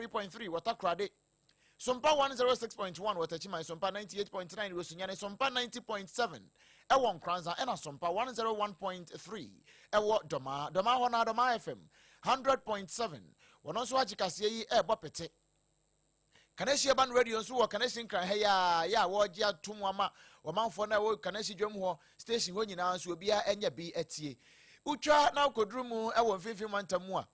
103.3 wɔ Takoradi, Sompa 106.1 wɔ Techiman, Sompa 98.9 wɔ Sunyani, Sompa 90.7 ɛwɔ Nkoranza, ɛna Sompa 101.3 ɛwɔ Dɔmaa. Dɔmaa hɔ na Dɔmaa FM 100.7 wɔn nso agye kaseɛ yi ɛrebɔ pete. Kaneshie Urban Radio nso wɔ Kaneshie Nkran ha yi a yɛ a wɔregye atom ama ɔmanfoɔ no a ɛwɔ Kaneshie dwam hɔ station hɔ nyinaa nso obiara anya bi atie. Wotwa na wokɔduru mu wɔ mfimfini mantam mu a,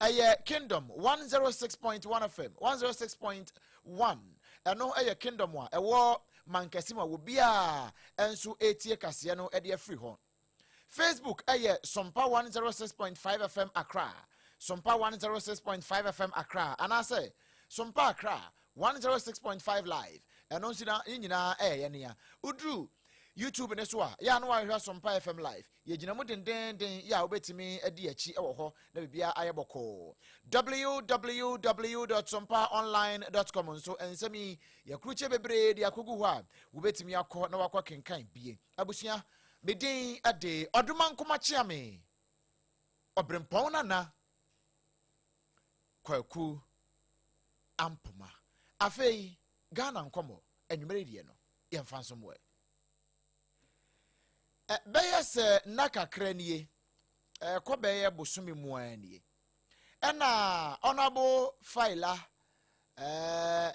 ɛyɛ Kingdom 106.1 FM, 106.1, ɛno yɛ Kingdom a ɛwɔ Mankɛse mu a obiara nso ɛretie kaseɛ no de afiri hɔ. Facebook yɛ Sompa 106.5 FM Accra, Sompa 106.5 FM Accra, anaasɛ Sompa Accra 106.5 Live. Ɛno nso na ne nyinaa ɛyɛ nea. Woduru YouTube ne so a, yɛ a na wahwehwɛ Sompa FM Live. Yɛgyina mu dendenden yɛ a wobɛtumi adi akyi wɔ hɔ na biribiara ayɛ bɔkɔɔ. www.sompaonline.com nso nsɛm yi yɛakurukyɛ bebree de akɔgu hɔ a wobɛtumi akɔ na wakɔ kenkan bie. Abusua, me din de Ɔdomankoma Kyeame Ɔberempɔn Nana Kwaku Ampoma. Afei Ghana nkɔmmɔ anwummere deɛ no yɛmfa nso mmoɛ. Bɛyɛ sɛ nna kakra nie, ɛkɔ bɛyɛ bosome mu ara nie, ɛna Honourable Faila ɛɛ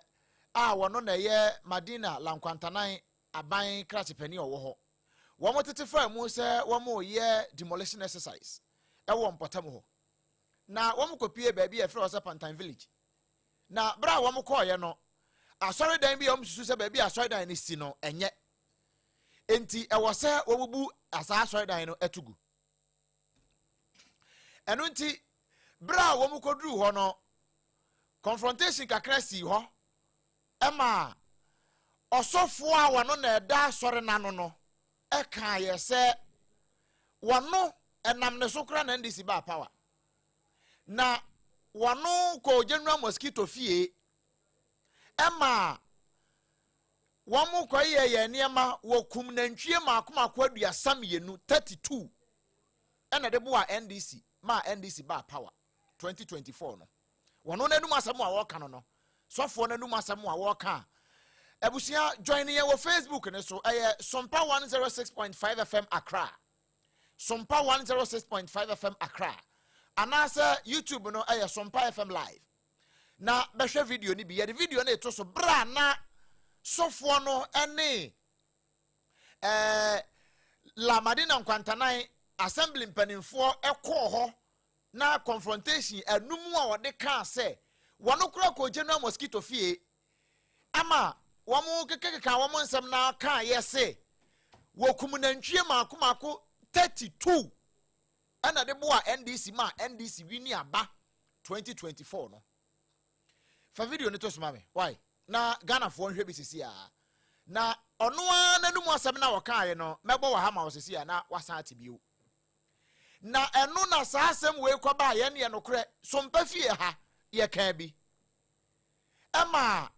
a wɔno na ɛyɛ Madina Lankwantanan aban krakye panin a ɔwɔ hɔ. Wɔn tete faa mu sɛ wɔreyɛ demolition exercise ɛwɔ mpɔtam hɔ. Na wɔn kɔpie baabi a yɛfrɛ hɔ sɛ Pantan Village. Na berɛ a wɔn kɔɔeɛ no, asɔredan bi a wɔn susu sɛ baabi a asɔredan no si no ɛnyɛ. Enti ɛwɔ sɛ wɔbubu saa asɔredan no to gu. Ɛno nti, berɛ a wɔn kɔduruu hɔ no, confrontation kakra sii hɔ ɛma ɔsɔfoɔ a wɔno na ɛda asɔre no ano no ɛkaeɛ sɛ wɔno ɛnam ne so koraa na NDC baa power. Na wɔno kɔɔ General Mosquito fie ɛma wɔn kɔyɛ yɛ nneɛma, wɔkum nantwie mako mako 32, 32, ɛna de boa NDC maa NDC baa power 2024 no. Wɔno n'anum asɛm a wɔreka no, sɔfoɔ n'anum asɛm a wɔreka a, abusua, join yɛn wɔ Facebook ne so, ɛyɛ Sompa 106.5 FM Accra, Sompa 106.5 FM Accra, anaasɛ YouTube no ɛyɛ Sompa FM Live, na bɛhwɛ video no bi. Yɛde video no eto so bere a na sɔfoɔ no ɛne Lamadina Nkwantanan assembly mpanimfoɔ ɛkɔɔ hɔ na confrontation anum a wɔde kaa sɛ wɔn kora kɔ General Mosquito fie ama wɔn kekakeka wɔn nsɛm na kaa yɛ se wɔkum nantwie mako mako 32 ɛna de boa NDC ma NDC win aba 2024 no. Fa video no to so ma me why na Ghanafoɔ nhwɛ bi sisi a, na ɔno ara n'anum asɛm na wɔkaeɛ no mɛbɔ wɔ ha ma wɔ sisi a na wasan ate bio. Na ɛno na saa asɛm wei kɔbaa yɛn yɛ nokorɛ Sompa fie ha yɛkaa bi ɛma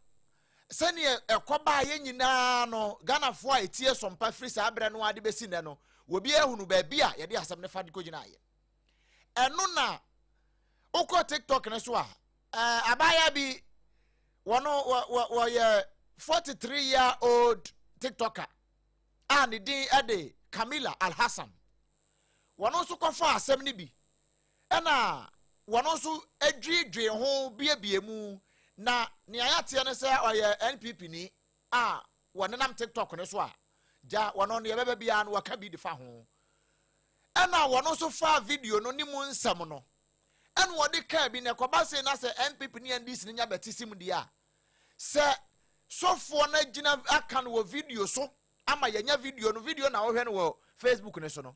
sɛneɛ ɛkɔbaa yɛn nyinaa no. Ghanafoɔ a ɛtie Sompa firi saa berɛ no ade bɛsi nnɛ no, wɔbi ahunu baabi a yɛde asɛm no fa de kɔgyinaeɛ. Ɛno na wokɔ TikTok no so a, abaayewa bi wɔno wɔyɛ 43 year old TikToker a ne din de Camila Alhassan, wɔn nso kɔfa asɛm no bi ɛna wɔn nso adwidwi ho biebie mu. Na nea yɛateɛ no sɛ ɔyɛ NPP ni a wɔnenam TikTok no so a gya wɔn no yɛbɛbɛ biara no wɔka bi de fa ho, ɛna wɔn nso fa video no ne mu nsɛm no ɛna wɔde kaa bi. Na ɛkɔba se na sɛ NPP ne NDC no nya bɛte sim deɛ a, sɛ sɔfoɔ no gyina aka no wɔ video so ama yɛnya video no, video na wɔhwɛ no wɔ Facebook no so no,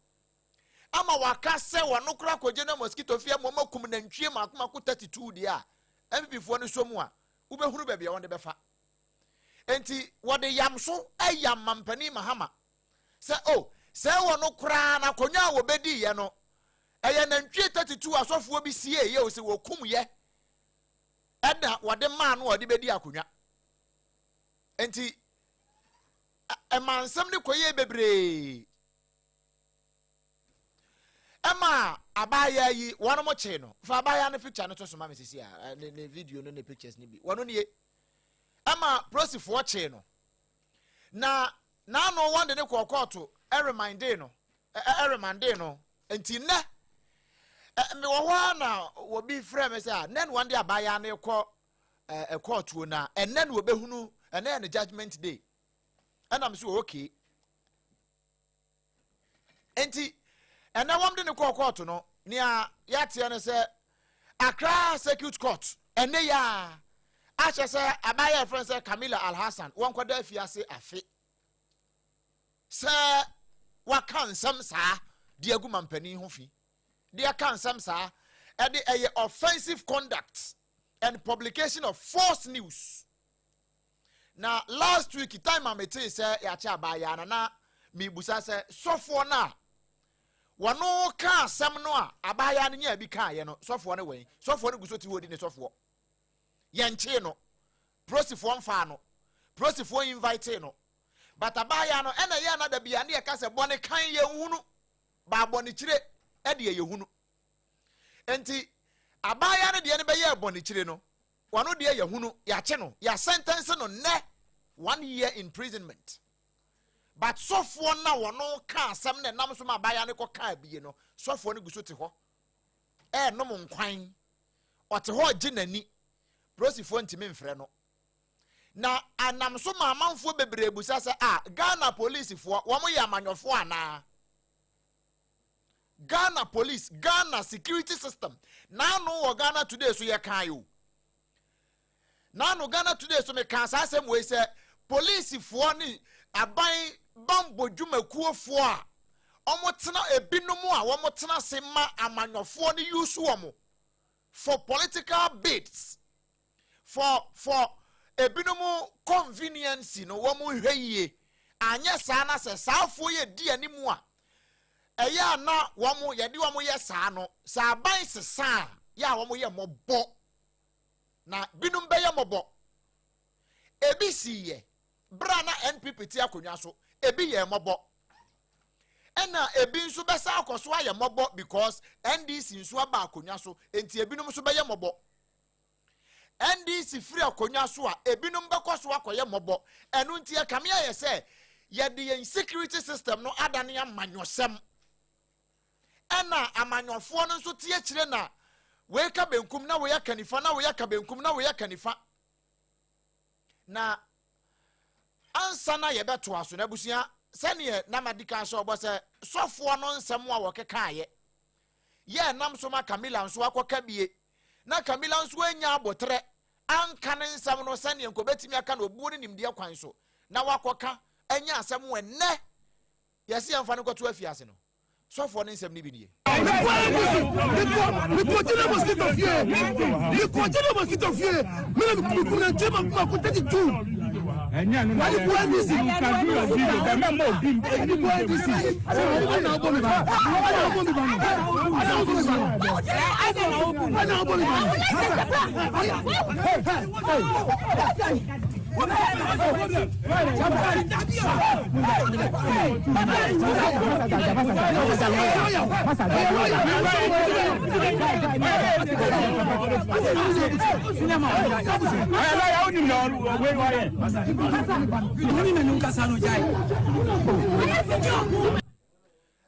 ama waka sɛ wɔn kora kɔgye na Mosquito fie ama wɔn akum nantwie mako mako 32 deɛ a, NPP foɔ no so mu a wobɛhunu baabi a wɔde bɛfa. Nti wɔde yam so ɛyam mampanin Mahama sɛ o sɛ wɔn koraa na akonnwa a wɔbɛdi yɛ no ɛyɛ nantwie 32 asɔfoɔ bi sie yɛ o sɛ wɔkum yɛ ɛna wɔde maa no a wɔde bɛdi akonnwa. Nti ɛma nsɛm no kɔyɛ bebree. Ɛma abaayaa yi wɔn kyee no. Fa abaayaa no picture no to so ma me sisi a ne video no ne pictures no bi. Wɔn nie. Ɛma polisifoɔ kyee no. Na n'ano wɔn de ne kɔɔ kɔɔto ɛremande no ɛremande no. Nti nnɛ mewɔ hɔ ara na obi frɛ me sɛ a nnɛ na wɔn de abaayaa no kɔ kɔɔtoɔ na ɛnnɛ na wɔbɛhunu ɛnnɛ yɛ ne judgement day. Ɛna me so okay. Enti, ɛnɛ wɔn de no kɔɔ kɔɔto no, nea yɛateɛ ne sɛ Accra Circuit Court ɛnɛ yi ara ahyɛ sɛ abaayewa a yɛfrɛ no sɛ Camilla Alhassan wɔnkɔda afiase afe sɛ waka nsɛm saa de agu mampanin ho fi, de aka nsɛm saa ɛde ɛyɛ offensive conduct and publication of false news. Na last week time a metee sɛ yɛakye abaayaa no na mebusa sɛ sɔfoɔ no a wɔno ka asɛm no a abaayaa no nyaa bi kaeɛ no sɔfoɔ no wɛn? Sɔfoɔ no gu so te hɔ di ne sɔfoɔ. Yɛnkyee no. Prosifoɔ mfaa no. Prosifoɔ invitee no. But abaayaa no ɛna ɛyɛ anada bi a ne yɛka sɛ bɔne kan yɛnhunu, baa bɔne kyire ɛdeɛ yɛhunu. Enti abaayaa no deɛ no bɛyɛɛ bɔne kyire no, Wano deɛ yahunu, yakye no, ya sentence no nnɛ one year imprisonment. But sɔfoɔ no a wɔno ka asɛm na ɛnam so ma abaayewa no kɔ kaa bie no, sɔfoɔ no gu so te hɔ ɛrenom nkwan. Ɔte hɔ regye n'ani. Polisifoɔ ntumi mfrɛ no. Na anam so ma amanfoɔ bebree busa sɛ, ah, Ghana polisifoɔ, wɔn yɛ amanyɔfoɔ anaa? Ghana police, Ghana security system, n'ano wɔ Ghana Today so yɛ kan o. N'ano Ghana Today so mekaa saa asɛm wei sɛ polisifoɔ ne aban bambɔ dwumakuofoɔ a wɔtena ebinom a wɔtena ase ma amanyɔfoɔ no use wɔn for political bids for for ebinom conveniency no wɔn nhwɛ yie anyɛ saa na sɛ saafoɔ yɛ di anim a ɛyɛ a na wɔn yɛde wɔn yɛ saa no sɛ aban sesa a yɛ a wɔn yɛ mmɔbɔ na binom bɛyɛ mmɔbɔ ebi si yɛ bere a na NPP te akonnwa so ebi yɛ mmɔbɔ ɛna ebi nso bɛsa akɔ so ayɛ mmɔbɔ because NDC nso aba akonnwa so nti ebinom nso bɛyɛ mmɔbɔ. NDC firi akonnwa so a, ebinom bɛkɔ so akɔyɛ mmɔbɔ. Ɛno nti ɛkame ayɛ sɛ yɛde yɛn security system no adane amanyɔsɛm. Ɛna amanyɔfoɔ no nso te akyire na wei ka benkum na wei aka nifa na wei aka benkum na wei aka nifa. Na ansa na yɛbɛtoa so no abusua sɛdeɛ na madi kan sɛ ɔbɔ sɛ sɔfoɔ no nsɛm a wɔkekaeɛ yɛ nam so ma Camilla nso akɔka bie na Camilla nso annya aboterɛ anka ne nsɛm no sɛdeɛ nka ɔbɛtumi aka no obuo ne nimdeɛ kwan so na wakɔka anya asɛm wɔ ɛnnɛ yɛse yɛmfa no nkɔto afiase no. Sɔfoɔ no nsɛm no bi nie. Mekɔgyina mosquito fie mekɔgyina mosquito fie mena mekunantwe mako 32 wade kɔ NDC ɛde kɔ NDC ɛna wobɔ me ba ɛna wobɔ me ba no ɛna wobɔ me ba no ɛna wobɔ me ba no.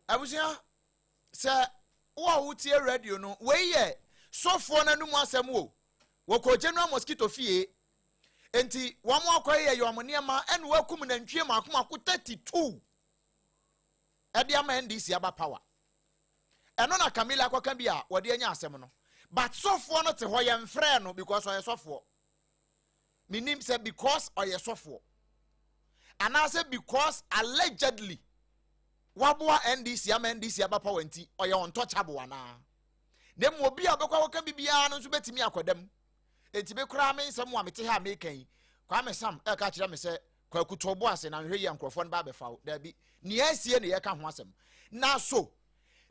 Abusua, sɛ wo a wotie radio no, wei yɛ sɔfoɔ no anum asɛm o. Wɔkɔɔ General Mosquito fie. Enti wɔn akɔyɛ yɛ wɔn nneɛma ɛna wɔakum nantwie mako mako 32 ɛde ama NDC aba power. Ɛno na Camilla akɔka bi a wɔde anya asɛm no. But sɔfoɔ no te hɔ yɛmfrɛɛ no because ɔyɛ sɔfoɔ. Menim sɛ because ɔyɛ sɔfoɔ anaasɛ because allegedly waboa NDC ama NDC aba power nti ɔyɛ untouchable anaa. Na mmom obi a ɔbɛkɔ akɔka biribiara no nso bɛtumi akɔda mu. Enti me koraa me nsɛm a mete ha a meka yi, Kwame Sam ɛka kyerɛ me sɛ Kwaku to bo ase na nhwɛ yie a nkurɔfoɔ no ba abɛfa wo. Daabi, nea asie na yɛka ho asɛm. Na so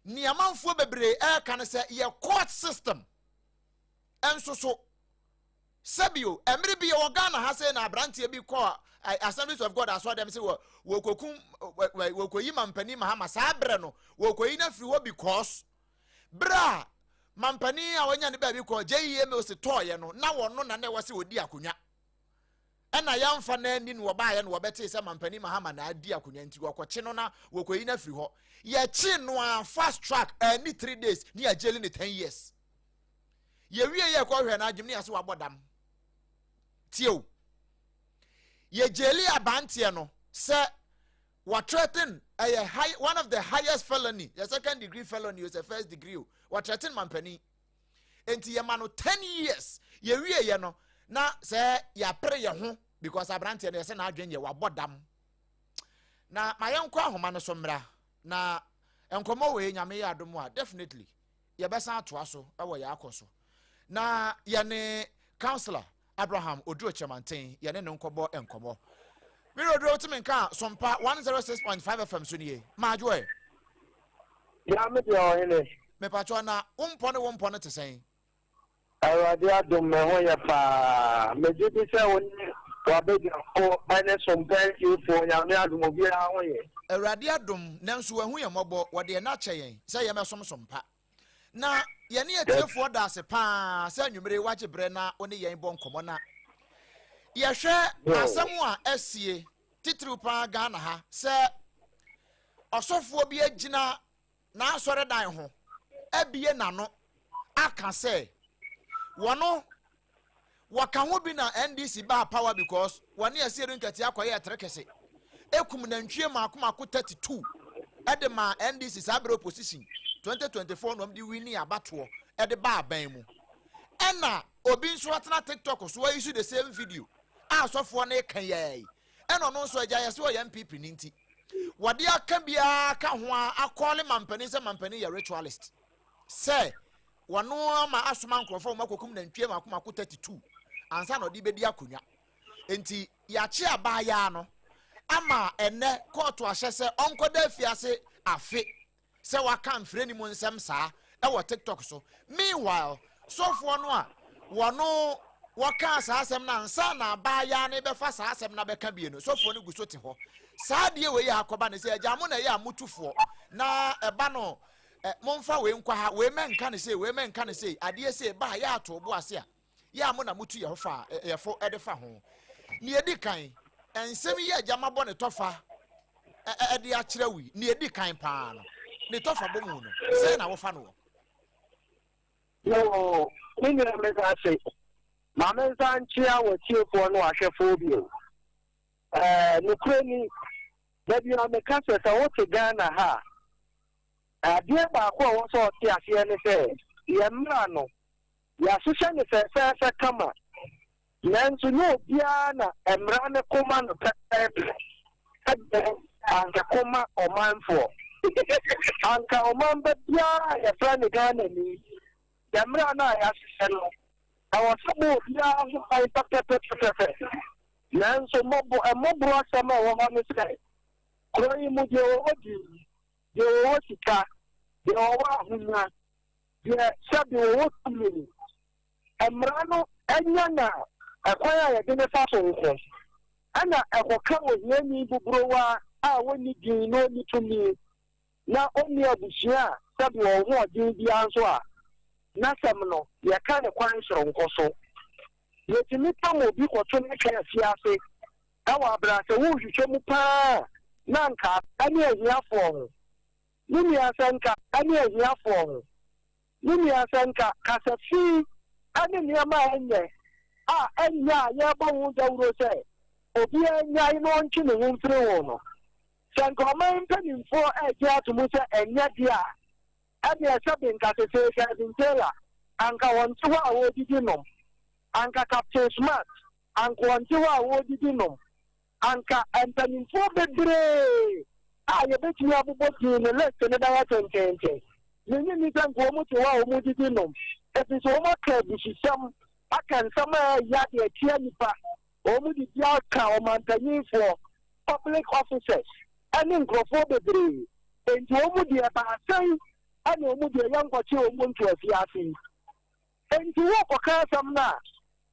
nea amanfoɔ bebree ɛreka no sɛ yɛ court system nso so sɛbio mmere bi yɛwɔ Ghana ha sɛ na aberanteɛ bi kɔ Assemblies of God asɔre dɛm sɛ wɔkɔkum wɔkɔyi mampanin Mahama saa berɛ no wɔkɔyi no afiri hɔ because. Berɛ a mampanin a wanya ne baabi kɔ JEA Mills tɔɔeɛ no, na wɔno na na ɛwɔ sɛ ɔdi akonnwa. Ɛna yɛamfa no anni no wɔbaeɛ no wɔbɛtee sɛ mampanin Mahama na adi akonnwa nti wɔkɔkye no na wɔkɔyi no afiri hɔ. Yɛkye no a fast track anni 3 days ne yɛagyeli no 10 years. Yɛwie yɛ kɔhwɛ no adwene ne yɛsɛ wabɔ dam. Tie o. Yɛgyeli abanteɛ no sɛ wɔthreaten, ɛyɛ high, one of the highest felony, yɛ second degree felony o, sɛ first degree o, wɔthreaten mampanin nti yɛma no 10 years. Yɛwie yɛ no na sɛ yɛapere yɛ ho because aberanteɛ no yɛsɛ n'adwene yɛ wabɔ dam. Na ma yɛnkɔ ahoma no so mmra na nkɔmmɔ wei, Nyame yɛ adom a, definitely yɛbɛsan atoa so wɔ yɛ akɔ so na yɛne Councillor Abraham Oduro Kyerɛmanten yɛne no nkɔbɔ nkɔmmɔ. Mere Oduro, wotumi nka Sompa 106.5 FM so nie maadwoɛ. Ya, me deɛ, ɔhene. Mepatwɔ, na wo mpɔ ne wo mpɔ no te sɛn? Awurade adom, me ho yɛ paa. Megye di sɛ wo ne wabadwafo ne sompɛntiefoɔ, Nyame adom, obiara ho yɛ. Awurade adom, nanso wahu yɛn mmɔbɔ, wɔde yɛn akyɛ yɛn sɛ yɛmɛsom Sompa na yɛne atiefoɔ da ase paa sɛ anwummere wagye berɛ na wo ne yɛn bɔ nkɔmmɔ. Na yɛhwɛ asɛm a asie titiriw paa Ghana ha sɛ ɔsɔfoɔ bi agyina n'asɔredan ho abie n'ano aka sɛ wɔno wɔka ho bi na NDC baa power because wɔne Asiedu Nketia akɔyɛ ɛtere kɛse ekum nantwie mako mako 32 ɛde ma NDC saa bere opposition 2024 na wɔn de win abatoɔ ɛde ba aban mu. Ɛna obi nso atena TikTok so ayi so the same video a asɔfoɔ no ka yɛɛ yi, ɛna ɔno nso agya yɛ sɛ ɔyɛ NPP ne nti wɔde aka biara ka ho a akɔɔle mampanin sɛ mampanin yɛ ritualist, sɛ wɔno ama asoma nkurɔfoɔ wɔn akɔkum nantwie mako mako 32 ansa na ɔde bɛdi akonnwa. Nti yɛakye abaayaa no ama ɛnɛ kɔɔto ahyɛ sɛ ɔnkɔda afiase afe sɛ waka mfirɛ ne mu nsɛm saa ɛwɔ TikTok so. Meanwhile, sɔfoɔ no a wɔno wɔkaa saa asɛm no ansa na abaayaa no bɛfa saa asɛm no abɛka bie no, sɔfoɔ no gu so te hɔ. Saa adeɛ wei yɛ akɔba ne sɛ agya mo na ɛyɛ a motufoɔ na ɛba no ɛ momfa wei nkɔ ha, wei mɛnka ne sei, wei mɛnka ne sei, adeɛ sei ba a yɛ ato bo ase a yɛ a mo na motu yɛ ho fa yɛfo ɛde fa ho. Nea edi kan, nsɛm yi agya mabɔ ne tɔfa ɛde akyerɛ wi, nea edi kan paa no, ne tɔfa bɔ mu no, sɛn na wofa no wɔ? Yo, me nua, meda ase. Ma me nsa nkyea w'atiefoɔ ne w'ahwɛfoɔ bio. Ɛɛ nokorɛ ni, da bi a meka sɛ sɛ wote Ghana ha a, adeɛ baako a ɛwɔ sɛ ɔte aseɛ ne sɛ yɛn mmara no, yɛahyehyɛ ne fɛfɛɛfɛ kama, nanso nyɛ obiara na mmara ne koma no pɛpɛɛpɛ. Ɛdeɛ anka koma ɔmanfoɔ, anka ɔman ba biara a yɛfrɛ ne Ghana ni, yɛn mmara no a yɛahyehyɛ no, ɛwɔ sɛ bɔ obiara ho ban pɛpɛpɛpɛpɛ. Nanso mmɔbɔ mmɔborɔ asɛm a ɛwɔ hɔ ne sɛ kuro yi mu, deɛ wɔwɔ din, deɛ wɔwɔ sika, deɛ wɔwɔ ahonya, deɛ sɛbi wɔwɔ tumi, mmara no anya na ɛkwan a yɛde ne fa so nko ɛna ɛkɔka ohiani buburowa a wɔnni din na ɔnni tumi na ɔnni abusua a sɛbi wɔn ho ɔden biara nso a n'asɛm no yɛka ne kwan soronko so. Yɛtumi pam obi kɔto ne twɛ afiase ɛwɔ abera sɛ wohwehwɛ mu paa na nka ɛne ahiafoɔ ho. Ne nua, sɛ nka ɛne ahiafoɔ ho. Ne nua, sɛ nka kasa fi ɛne nneɛma a ɛnyɛ a ɛnyɛ a yɛrebɔ ho dawuro sɛ obiara nyae na ɔntwe ne ho mfiri ho no, sɛ nka ɔman mpanimfoɔ ɛregye ato mu sɛ ɛnyɛ deɛ a ɛne ɛsɛ bi, nka sesee Kevin Taylor anka wɔnte hɔ a wɔredidi nom, anka Captain Smart anka wɔnte hɔ a wɔredidi nom, anka mpanimfoɔ bebree a yɛbɛtumi abobɔ din no, list ne bɛyɛ tententen. Menye ni sɛ nka wɔn te hɔ a wɔn didi nom, efi sɛ wɔn aka abususɛm, aka nsɛm a ɛyɛ de atia nipa, wɔn didi aka ɔmampanyinfoɔ, public officers ɛne nkurɔfoɔ bebree. Nti wɔn deɛ baasɛn ɛna wɔn deɛ yɛnkɔkye wɔn nto afiase yi. Nti wɔkɔka asɛm no a,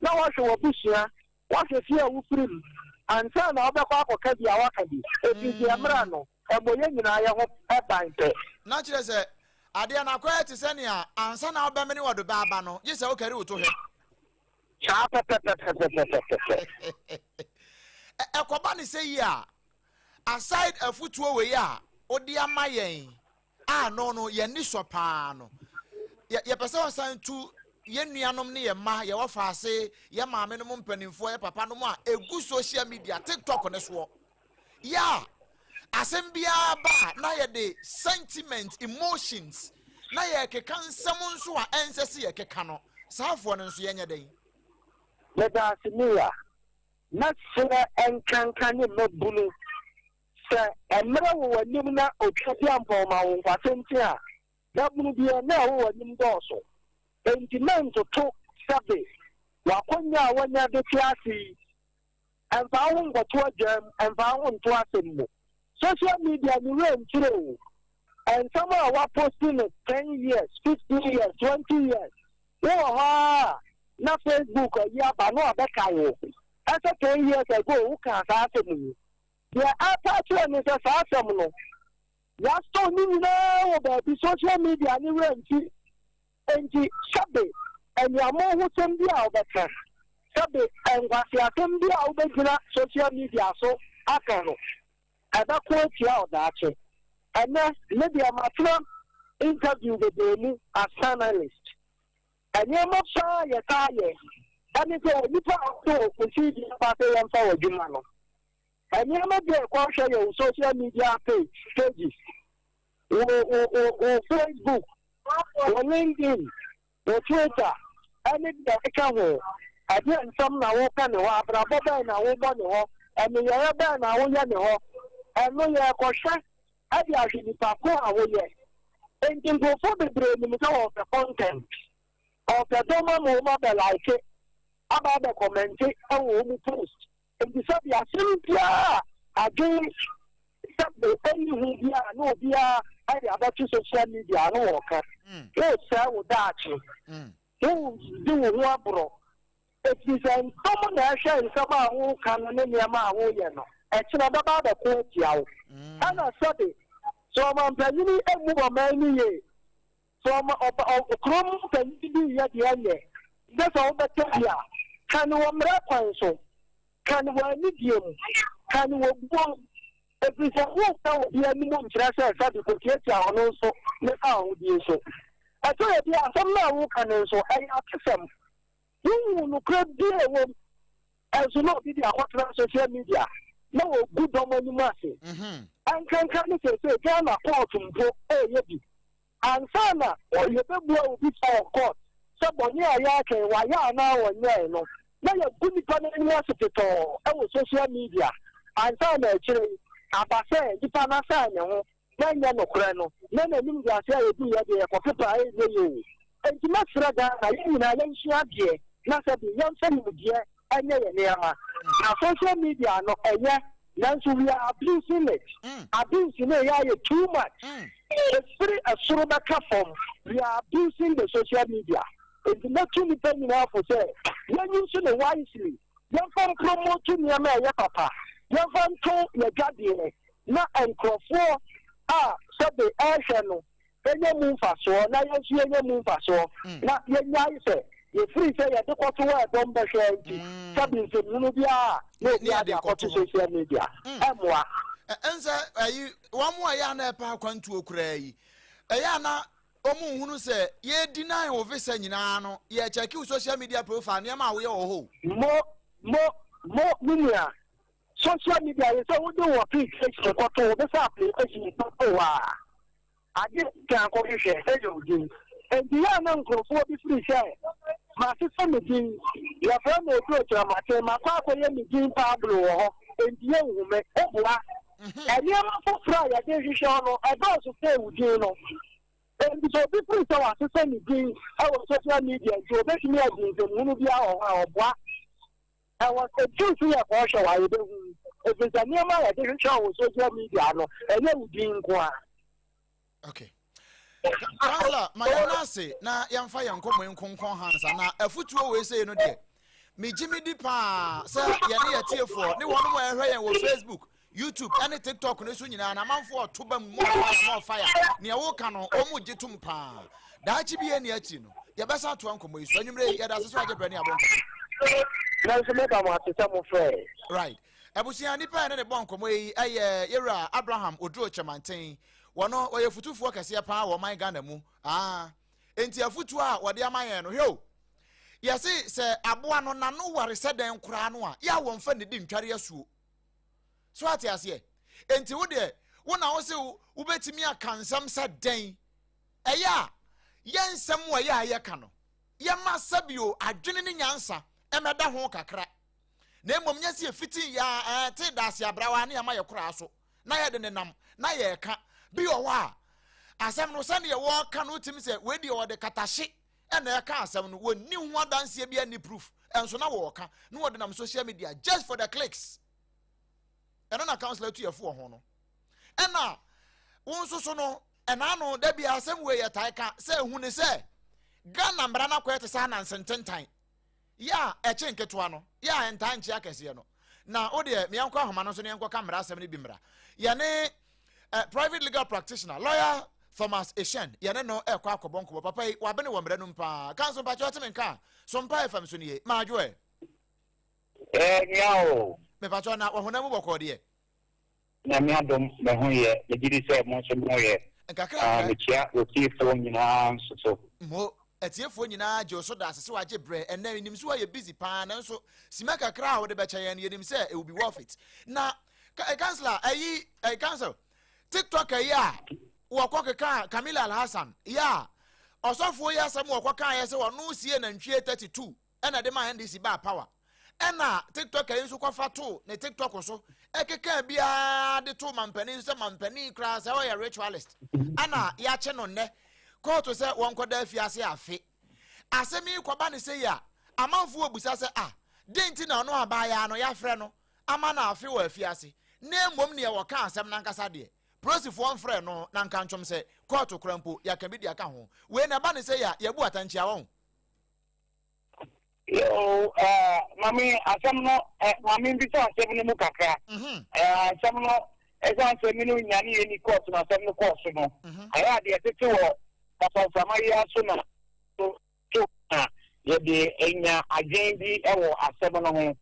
na wɔahwɛ w'abusua, wɔahwɛ fie a wofiri mu ansa na wobɛkɔ akɔka bi a waka bi, ɛfiri sɛ mmara no ɛmmɔ yɛn nyinaa yɛ ho ban pɛ. Na kyerɛ sɛ Adeɛ no akɔyɛ te sɛ nea ansa na wobɛmene wɔde ba aba no, gye sɛ wokari wo to hwɛ. Saa pɛpɛpɛpɛpɛpɛpɛ. Ɛkɔba ne sɛ yi a, aside afutuo wei a wode ama yɛn a no yɛn ani sɔ paa no, yɛpɛ sɛ ɔsan tu yɛn nuanom ne yɛn mma, yɛwɔ faase, yɛn maame nom mpanimfoɔ, yɛn papa nom a egu social media, TikTok ne soɔ. Yɛ a asɛm biara ba a na yɛde sentiment, emotions, na yɛkeka nsɛm nso a ɛnsɛ sɛ yɛkeka no, saafoɔ no nso yɛnyɛ dɛn? Meda ase, me wura. Mɛsrɛ nkanka ne mmabunu sɛ mmerɛ wɔ w'anim na otwa bi ampɔn ma wo nkwatenten a, babunu deɛ na ɛwɔ w'anim dɔɔso. Enti mɛntoto sɛbe w'akwanya a woanya de te ase yi. Ɛmfa wo ho nkɔto adwam, ɛmfa wo ho nto asɛm mu. Social media ne werɛ mfiri o. Nsɛm a woaposti no 10 years, 15 years, 20 years, wowɔ hɔ ara a na Facebook ayi aba na wabɛkae wo. Ɛsɛ 10 years ago wokaa saa asɛm yi. Deɛ ɛpa akyerɛ ne sɛ saa asɛm no, yɛastore ne nyinaa wɔ baabi, social media ne werɛ mfi. Enti sɛbe aniammɔnhosɛm bi a wobɛka, sɛbe nkwaseasɛm bi a wobɛgyina social media so aka no, ɛbɛko atia wo daakye. Ɛnnɛ, me deɛ matena interview bebree mu as panelist. Nneɛma paa a yɛtaa yɛ ɛne sɛ onipa a ɔde wo CV aba sɛ yɛmfa w'adwuma no, nneɛma bi a ɛkɔhwɛ yɛ wo social media page, pages, wo, wo, wo, wo Facebook, wo LinkedIn, wo Twitter, ɛne deɛ ɛka ho. Ɛdeɛ nsɛm na woka ne hɔ, abrabɔ bɛn na wobɔ ne hɔ, nneyɛeɛ bɛn na woyɛ ne hɔ. Ɛno yɛrekɔhwɛ ɛde ahwɛ nipa ko a woyɛ. Enti nkurɔfoɔ bebree nim sɛ wɔpɛ content, wɔpɛ dɔm ama wɔn abɛ like, aba abɛ comment ɛwɔ wɔn post. Enti sɛbi asɛm biara a adwene sɛbi ɛnni ho biara na obiara ɛde abɛto social media no wɔka. Wosɛe wo daakye. Wodi wo ho aborɔ. Ɛfiri sɛ nsɛm na ɛhwɛ nsɛm a woka no ne nneɛma a woyɛ no, ɛkyerɛ bɛba abɛko atia wo. Ɛna sɛbi sɛ ɔmampanyini emu ɔman no yie, sɛ ɔma ɔba ɔ kurom panyin bi yɛ deɛ ɛnyɛ, sɛ sɛ wobɛka bi a, ka ne wɔ mmerɛ kwan so, ka ne wɔ anidie mu, ka ne wɔ buo mu. Ɛfiri sɛ woka obi anim nkyerɛ sɛ sɛbi kɔtiatia ɔno nso ne fa ahodie so. Ɛsɛ yɛ bi asɛm no a woka no nso ɛyɛ atesɛm. Wohu nokorɛ bi a ɛwɔ mu, ɛnso na obi de akɔtena social media na wɔgu dɔm anim ase. Ɛnkanka ne seesei Ghana court mpo ɛyɛ bi. Ansa na yɛbɛbua obi fa wɔ court sɛ bɔne a yɛaka yi wayɛ anaa ɔnyɛe no, na yɛgu nipa no anim ase tetɔɔ ɛwɔ social media ansa na akyire yi aba sɛ nipa no asan ne ho na ɛnyɛ nokorɛ no, na n'anim de ase a yɛdu yɛ deɛ yɛkɔpepa a ɛnyɛ yie o. Enti mɛsrɛ Ghana yɛn nyinaa yɛnsua adeɛ na sɛbi yɛmfa nimdeɛ ɛnyɛ yɛn nneɛma. Na social media no ɛyɛ, nanso we are abusing it. Abuse no ɛyɛ ayɛ too much. Ɛfiri ɛsoro bɛka fam, we are abusing the social media. Enti mɛtu nipa nyinaa fo sɛ yɛn use no wisely. Yɛmfa mpromote nneɛma a ɛyɛ papa. Yɛmfa nto yɛdwadeɛ na nkurɔfoɔ a sɛbe ɛrehwɛ no ɛnyɛ mu mfasoɔ na yɛn nso yɛnyɛ mu mfasoɔ na yɛnyae sɛ yɛfiri sɛ yɛde kɔto hɔ a ɛdɔm bɛhwɛ nti sɛbe nsɛmhunu biara na obiara de akɔto social media ɛmmoa. Ɛnsɛ ɛyi wɔn a ɛyɛ ana ɛpɛ akwantuo koraa yi, ɛyɛ ana wɔn nhunu sɛ yɛdi nan wɔ visa nyinaa no, yɛkyɛke wo social media profile, nneɛma a woyɛ wɔ hɔ. Mo mo mo me nua, social media yɛ sɛ wode wɔ application kɔto wo visa application kɔto hɔ a, ade kan kɔhwehwɛ ɛyɛ wo din. Enti yɛ a na nkurɔfoɔ bi firi sɛ masesa me din, yɛfrɛ me Oduro Kyerɛmaten, makɔ akɔyɛ me din Pablo wɔ hɔ, enti yɛnhu me. Woboa. Nneɛma foforɔ a yɛde hwehwɛ no, ɛdɔɔso sɛ wo din no. Enti sɛ obi firi sɛ wasesa ne din ɛwɔ social media nti obetumi adi nsɛmhunu biara wɔ hɔ a, ɔboa. Ɛwɔ etu so yɛ kɔɔhwɛ wɔ a yɛbɛhu. Ɛfiri sɛ nneɛma a yɛde hwehwɛ wɔ social media no, ɛnyɛ wo din nko a. Okay. Councillor, ma yɛn ase na yɛmfa yɛn nkɔmmɔ yi nkonkɔn hansa na afutuo wei sei no deɛ, megye me di paa sɛ yɛne yɛtiefoɔ ne wɔn a ɛhwɛ yɛn wɔ Facebook, YouTube ɛne TikTok no so nyinaa na amanfoɔ ɔto ba mu, more fire, more fire. Nea woka no, wɔn gye tom paa. Daakye bi ɛni akyiri no, yɛbɛsa atoa nkɔmmɔ yi so. Anwummerɛ yi, yɛda ase so agye brɛ ne abɔ nkɔmmɔ. Nanso meda mo ase sɛ mofrɛɛ. Right. Abusua, nipa a yɛne ne bɔ nkɔmmɔ yi ɛyɛ Yɛwura Abraham Oduro Kyerɛmanten. Wɔno, wɔyɛ futufoɔ kɛseɛ paa wɔ ɔman Ghana mu. Ah. Enti afutuo a wɔde ama yɛn no, hwɛ o. Yɛse sɛ aboa no n'ano ware sɛ dɛn koraa no a, yɛ a wɔmfa nnidi ntware asuo. So ate aseɛ? Enti wo deɛ, wo na wo se wobɛtumi aka nsɛm sɛ dɛn? Ɛyɛ a, yɛ nsɛm a ɛyɛ a yɛka no, yɛma sɛbio adwene ne nyansa ɛmɛda ho kakra. Na mmom nyɛ sɛ yɛfiti yɛ a ɛte daase abrawa ne yɛma yɛ koraa so na yɛde nenam na yɛreka. Bi wɔ hɔ a, asɛm no sɛdeɛ wɔreka no wotumi sɛ wei deɛ wɔde katahye ɛna ɛka asɛm no, wɔnni ho adanseɛ bi ani proof, ɛnso na wɔreka na wɔde nam social media just for the clicks. Ɛno na councilor tu yɛfo wɔ ho no. Ɛna wo nso so no, ɛna ano da bi asɛm wei yɛ tae ka sɛ ehu ne sɛ Ghana mmara no akɔyɛ te sɛ ananse ntentan. Yɛ a ɛkye nketewa no, yɛ a ɛntaa nkye akɛseɛ no. Na wo deɛ, meɛnkɔ ahoma no so na yɛnkɔka mmara asɛm no bi mmra. Yɛne eh, private legal practitioner, lawyer Thomas Eshen, yɛne no ɛkɔ akɔbɔ nkɔmmɔ. Papa yi, wabene wɔ mmara no mu paa. Ka nso mpakyɛ ɔte me nka a, so mpa FM so nie. Maadwo ɛ. Eh, nua o. Mepakyɛ na wɔhonam mu bɔkɔɔ deɛ. Nyame adom me ho yɛ, megye di sɛ mo nso mo ho yɛ. Nkakrankra. Ah, mekyia w'atiefoɔ nyinaa nso so. Mo, atiefoɔ nyinaa gye wo so da ase sɛ wagye berɛ. Ɛnnɛ, menim sɛ woayɛ busy paa, nanso sima kakra a wode bɛkyɛ yɛn no, yɛnim sɛ it will be worth it. Na, ka, councillor, ayi, eh, council, TikTok ayi a wɔkɔ keka Camila Alhassan, yɛ a, ɔsɔfoɔ yi asɛm wɔkɔ kaeɛ sɛ ɔno sie nantwie 32 ɛna ɛde maa NDC baa power. Ɛna TikToker yi nso kɔfa too ne TikTok so ɛkekaa biara de too mampanin so sɛ mampanin koraa sɛ ɔyɛ ritualist. Ɛna yɛakye no nnɛ kɔɔto sɛ wɔnkɔda afiase afe. Asɛm yi kɔba ne sɛ yi a, amanfoɔ bisa sɛ ah, dɛn nti na ɔno abaayaa no yɛafrɛ no ama no afe wɔ afiase na mmom neɛ wɔka asɛm no ankasa deɛ polisifoɔ mfrɛ no na nka ntwom sɛ kɔɔto koraa mpo yɛaka bi de aka ho. Wei na ɛba ne sɛ yi a yɛabu atankyia wɔn. Yoo, eh, mame asɛm no, eh, mame mbisa asɛm no mu kakra. Eh, asɛm no, ɛsan sɛ me no nyane yɛ ni kɔɔto na asɛm no kɔɔ so no. Ayɛ adeɛ tete wɔ kasamframa yi aso na so to na yɛde anya adwen bi wɔ asɛm no ho.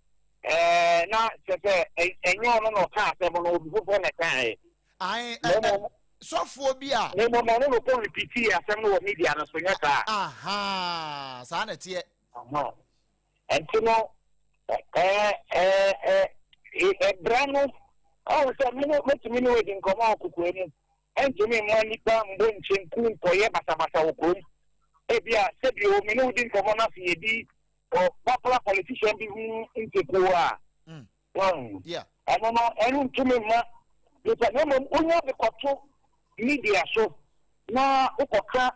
Eh, na kyerɛ sɛ ɛnyɛ ɔno na ɔka asɛm no, obi foforɔ na ɛkaeɛ. Ae, Na mmom, sɔfoɔ bi a. Na mmom ɔno na ɔkɔ repeatii asɛm no wɔ media no so, nyɛ saa? Ahaa, saa na ɛteɛ. Aha. Ɛnti no, ɛɛ, ɛɛ, ɛɛ, ɛbra no, ɔhu sɛ me no, mɛtumi ne wadi nkɔmmɔ wɔ kokoa mu. Ɛntumi mma nnipa mbɔ nkyenku nkɔyɛ basabasa wɔ kurom. Ebia, sɛbio, me ne wo di nkɔmmɔ na sɛ yɛdi popular politician bi ho ntekuo a, Wahu? Ɛno no, ɛno ntumi mma nipa, na mmom wonya de kɔto media so na wokɔka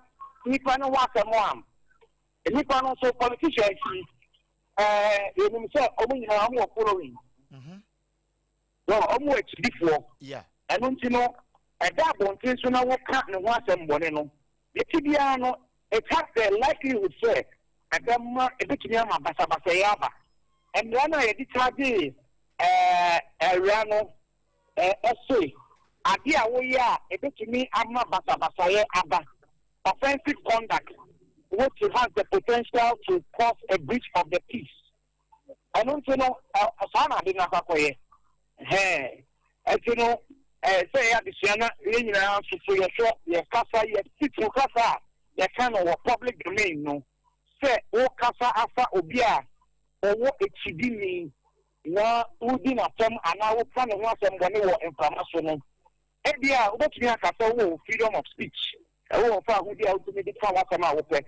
nipa no ho asɛm a, nipa no nso politicians yi, ɛɛ yɛnim sɛ wɔn nyinaa wɔn wɔ following. Wɔn wɔn wɔ akyidifoɔ. Ɛno nti no, ɛda abɔnten so na woka ne ho asɛm bɔne no, deɛ ti biara no, it has the likelihood sɛ ɛbɛma ebetumi ama basabasayɛ aba. Mmara no a yɛde kyagyee awura no se ade a woyɛ a ebetumi ama basabasayɛ aba, offensive conduct which has the potential to cause a breach of the peace. Ɛno nti no, saa na ade no akɔ akɔyɛ. Hɛn. Ɛnti no, sɛ yɛyɛ adesua na yɛn nyinaa nso so yɛhwɛ yɛn kasa, yɛn titiriw kasa a yɛka no wɔ public domain no, sɛ wokasa afa obi a ɔwɔ akyidini na wodi n'atɛm anaa woka ne ho asɛmmɔne wɔ mframa so no, ebia wobɛtumi aka sɛ wowɔ freedom of speech, wowɔ fawohodi a wotumi de ka w'asɛm a wopɛ.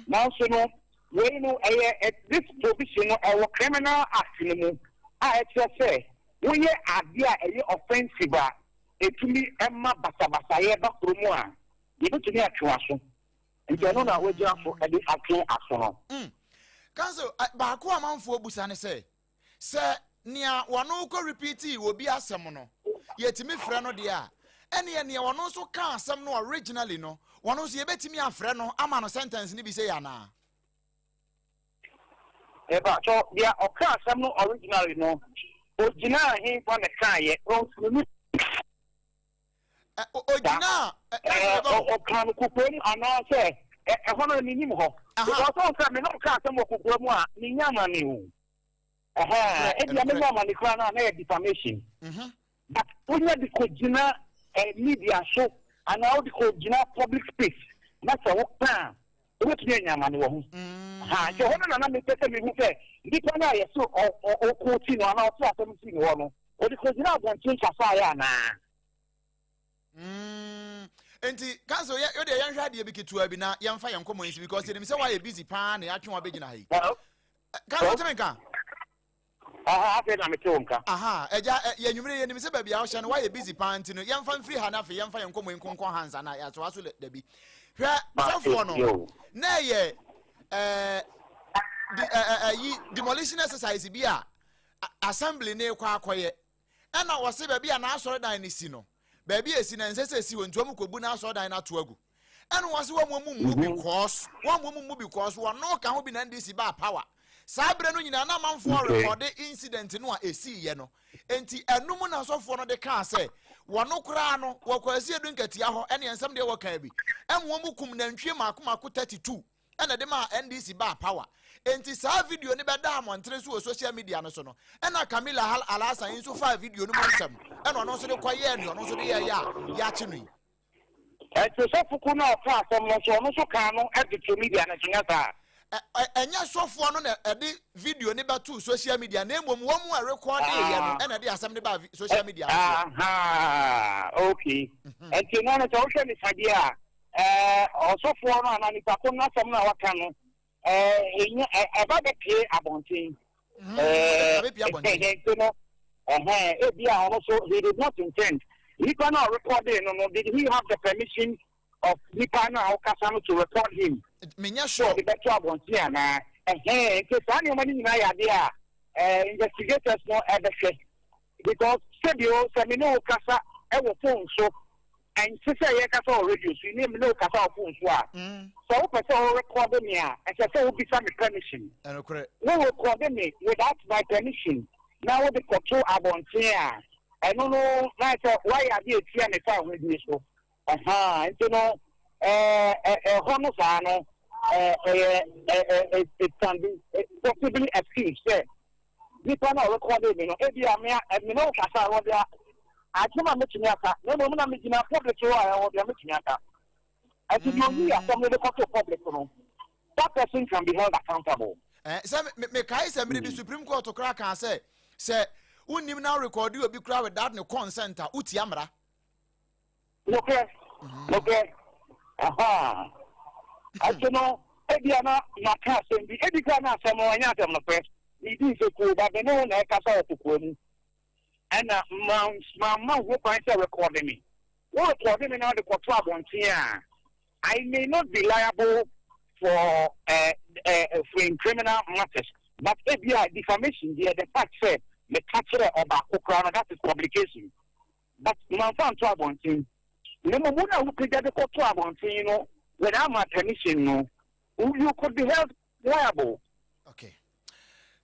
Nanso no, wei no, ɛyɛ this provision no ɛwɔ Criminal Act no mu a ɛkyerɛ sɛ woyɛ adeɛ a ɛyɛ offensive a ɛtumi ma basabasayɛ ba kuro mu a, yɛbɛtumi atwe w'aso. Nti ɛno na woagyina so de atwe aso no. Council, baako a amanfoɔ busa ne sɛ, sɛ nea wɔno kɔ repeatii obi asɛm no, yɛtumi frɛ no deɛ a, ɛneɛ nea ɔno nso kaa asɛm no originally no, wɔno nso yɛbɛtumi afrɛ no ama no sentence no bi sɛ yɛ anaa? Mepakyɛw, deɛ ɔkaa asɛm no originally no, Ogyinaa henfa na ɛkaeɛ? Ɔnni Ɛ, ogyinaa, ɛ, Ɛɛ, ɔkaa no kokoam anaasɛ ɛhɔ no menim hɔ. Because ɔn sɛ me ne wo ka asɛm wɔ kokoam a, menya amane o. Ɛhɛn, ebia menya amane koraa no a, na ɛyɛ defamation. But wonya de kɔgyina media so anaa wode kɔgyina public space na sɛ woka a, wobɛtumi anya amane wɔ ho. Ha, nti ɛhɔ no na na mepɛ sɛ mehu sɛ nipa no a yɛse ɔkɔɔ ti no anaa ɔte asɛm sii ne hɔ no, ɔde kɔgyina abɔnten kasaeɛ anaa? Nti council yɛ yɛ deɛ yɛnhwɛ adeɛ bi ketewa bi na yɛmfa yɛn nkɔmmɔ yi si because yɛnim sɛ woayɛ busy paa na yɛatwe wabɛgyina ha yi. Council teme nka. Aha, afei na mete wo nka. Aha, agya, yɛ nwumire yɛnim sɛ baabi a wohyɛ no woayɛ busy paa nti no yɛmfa mfiri ha na afei yɛmfa yɛn nkɔmmɔ yi nkonkɔn ha nsa na yɛatoa so dabi. Hwɛ sɔfoɔ no na ɛyɛ ɛɛ ɛyi demolition exercise bi a assembly ne kɔ akɔyɛ. Ɛna wɔse baabi a n'asɔredan no si no, baabi a esi no ɛnsɛ sɛ esi hɔ nti wɔn kɔbu n'asɔredan no ato agu. Ɛna wɔse wɔn mu mmu because wɔn mu mmu because wɔn ka ho bi na NDC baa power. Saa berɛ no nyinaa na amanfoɔ rekɔde incident no a esiiɛ no. Enti ɛno mu na asɔfoɔ no de kaa sɛ wɔn koraa no wɔkɔ Asiedu Nketia hɔ ɛne nsɛm deɛ wɔkaa bi. Ɛma wɔn mu kum nantwie mako mako 32. ɛna ɛde maa NDC baa power. Enti saa video no bɛdaa mmɔntene so wɔ social media no so no, ɛna Camila Hal Alhassan yi nso faa video no mu nsɛm ɛna ɔno nso de kɔyɛɛ nea ɔno nso de yɛeɛ a yɛakye no yi. Ɛnti sɔfo ko no a ɔkaa asɛm no nso, ɔno nso kaa no de too media no so, nyɛ saa? Ɛnyɛ sɔfoɔ no na ɛde video no bɛtoo social media na mmom wɔn a rekɔɔdeeɛ no ɛna ɛde asɛm no baa social media no soɔ. Ahaa, okay. Ɛnti no no sɛ wohwɛ ne fa deɛ a, Ɛɛ, ɔsɔfoɔ no anaa nipa ko no asɛm no a waka no, ɛɛ, enya, ɛba bɛpue abɔnten. Ɛɛ, nti no, ɛhɛn, ebi a ɔno so, he did not intend. Nipa no a ɔrekɔdee no no, did he have the permission of nipa no a ɔkasa no to record him? Menyɛ sure. Sɛ ɔde bɛto abɔnten anaa? Ɛhɛn, nti saa nneɛma no nyinaa yɛ adeɛ a, ɛɛ, investigators no ɛbɛhwɛ. Because sɛbi o, sɛ me ne wo kasa ɛwɔ phone so, Ɛnte sɛ yɛrekasa wɔ radio so yi, ne me ne wo kasa wɔ phone so a, sɛ wopɛ sɛ wo rekɔde me a, ɛsɛ sɛ wobisa me permission. Wo rekɔde me without my permission na wode kɔto abɔnten a, ɛno no na ayɛ sɛ woayɛ adeɛ a ɛtia me fawohodie so. Ɛhaa, nti no, ɛhɔ no saa no, ɛyɛ, it can be possibly excused sɛ Nipa no a ɔrekɔɔdee me no, ebia me a me ne wo kasa a, ɛwɔ deɛ asɛm a mɛtumi aka, na mmom na megyina public hɔ a, ɛwɔ deɛ mɛtumi aka. Ɛnti deɛ ɔyii asɛm no de kɔtoo public no, that person can be held accountable. Eh, sɛ mekae sɛ mmere bi Supreme Court koraa kaa sɛ, sɛ wonnim na worekɔɔde obi koraa without ne consent a, wotia mmara. Nokorɛ, nokorɛ, ahaa. Ɛnti no, ebia na maka asɛm bi, ebi koraa na asɛm no ɛnyɛ asɛm nokorɛ, meredi nsekuro, but me ne wo na ɛkasa wɔ kokoa mu, ɛna mamma wo ho kwan sɛ rekɔɔde me. Wo rekɔɔde me na wode kɔto abɔnten a, I may not be liable for eh, eh, for in criminal matters, but ebia defamation deɛ, the fact sɛ meka kyerɛ ɔbaako koraa no, that is publication. But mamfa anto abɔnten. Na mmom wo na wopagya de kɔtoo abɔnten no without my permission no, you could be held liable. Okay.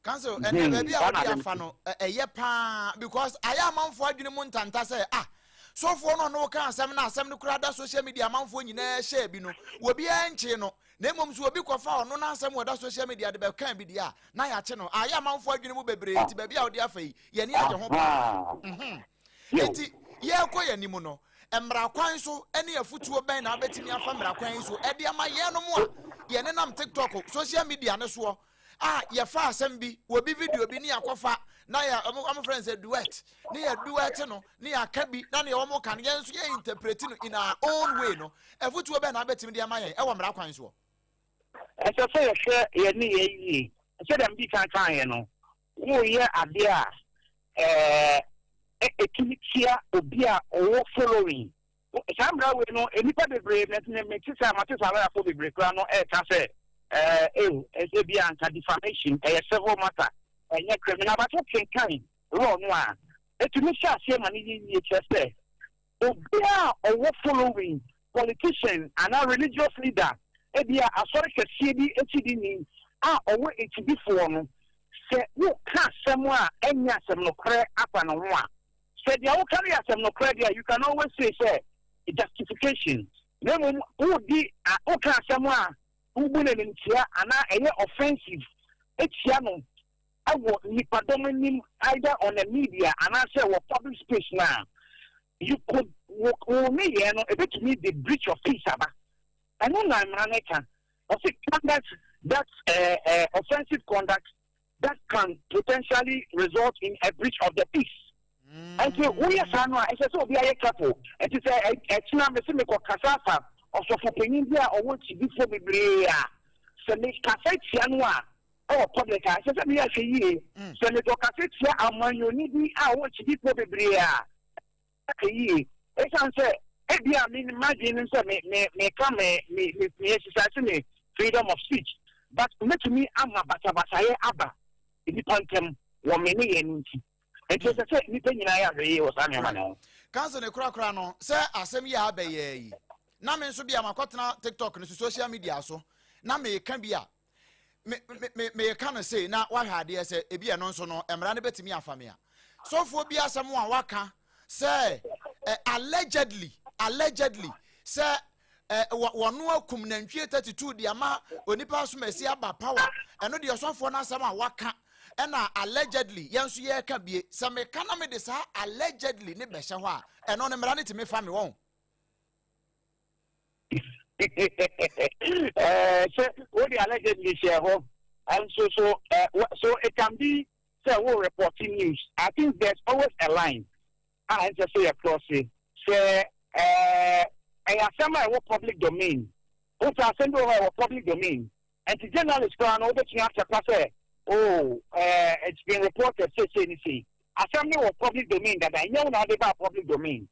Council, ɛnɛ baabi a wode afa no ɛyɛ paa because ayɛ amanfoɔ adwene mu ntanta sɛ ah sɔfoɔ no ɔno woka asɛm no asɛm no koraa da social media amanfoɔ nyinaa hyɛɛ bi no obiara nkyee no na mmom so obi kɔfa ɔno n'asɛm wɔ da social media de bɛka bi deɛ a na yɛakye no ayɛ amanfoɔ adwene mu bebree nti baabi a wode afa yi yɛn ani agye ho paa. Enti yɛrekɔ yɛn anim no, mmara kwan so ne afutuo bɛn na wobɛtumi afa mmara kwan yi so de ama yɛnom a yɛnenam TikTok, social media no soɔ a yɛfa asɛm bi, wɔ bi video bi ne yɛakɔfa na yɛ wɔn frɛ no sɛ duet ne yɛ duet no ne yɛaka bi na nea wɔn ka no yɛn nso yɛ interpret no in our own way no, afutuo bɛn na wobɛtumi de ama yɛn ɛwɔ mmara kwan soɔ? Ɛsɛ sɛ yɛhwɛ yɛn nneyɛe yie. Sɛdeɛ medi kan kaeɛ no, Woreyɛ adeɛ a ɛtumi tia obi a ɔwɔ following. Saa mmara wei no, nnipa bebree, mete sɛ mate sɛ alɔyafoɔ bebree koraa no ɛreka sɛ ɛɛ ɛsɛ bi a nka defamation ɛyɛ civil matter, ɛnyɛ criminal. But wokenkan law no a, ɛtumi hyɛ aseɛ ma no yɛ yie kyerɛ sɛ Obiara a ɔwɔ following, politician anaa religious leader, ebia asɔre kɛseɛ bi akyidini a ɔwɔ akyidifoɔ no, Sɛ woka asɛm a ɛnyɛ asɛm nokorɛ afa ne ho a, sɛ deɛ woka no yɛ asɛm nokorɛ deɛ, you can always say sɛ justification. Na mmom wodi woka asɛm a wobu no animtia anaa ɛyɛ offensive etia no ɛwɔ nipadɔm anim, either on a media anaasɛ wɔ public space na you could wo wo ne yɛn no, ebetumi de breach of peace aba. Ɛno na mmara no ka. Ɔsi conduct that offensive conduct that can potentially result in a breach of the peace. Nti woyɛ saa no a, ɛsɛ sɛ obi ayɛ careful. Nti sɛ ɛkyina me se mekɔ kasa afa ɔsɔfo panyin bi a ɔwɔ kyidifoɔ bebree a, sɛ me kasa tia no a ɛwɔ public a, ɛsɛ sɛ meyɛ ahwɛ yie. Sɛ mekɔ kasa tia amanyɔni bi a ɔwɔ kyidifoɔ bebree a, ahwɛ yie, ɛsiane sɛ ebi a me m'adwene no sɛ me me meka me me me me exercise me freedom of speech, but mɛtumi ama basabasayɛ aba nipa ntɛm wɔ me ne yɛn no. Nti ɛsɛ sɛ nipa nyinaa yɛ ahwɛ yie wɔ saa nneɛma no ho. Counsel ne korakora no sɛ asɛm yi a abɛyɛ yi na me nso bi a makɔtena TikTok no so, social media so, na meka bi a me me meka no sei na wahwɛ adeɛ sɛ ebi ɛno nso no mmara no bɛtumi afa me a sɔfoɔ bi asɛm a waka sɛ allegedly sɛ wɔno akum nantwie 32 de ama onipa asomasi aba power. Ɛno deɛ, ɔsɔfoɔ no asɛm a waka ɛna allegedly yɛn nso yɛreka bie. Sɛ meka na mede saa allegedly ne bɛhyɛ hɔ a, ɛno no mmara no tumi fa me wɔn? Sɛ wode allegedly hyɛ hɔ nso so, so it can be sɛ wo reporting news. I think there's always a line a ɛnsɛ sɛ yɛ cross. Sɛ ɛyɛ asɛm a ɛwɔ public domain, wosɛ asɛm bi wɔ hɔ a ɛwɔ public domain, nti journalist koraa no wobɛtumi akyɛpa sɛ, oh, it's been reported sei sei ne sei. Asɛm no wɔ public domain dada, ɛnyɛ wo na wode baa public domain.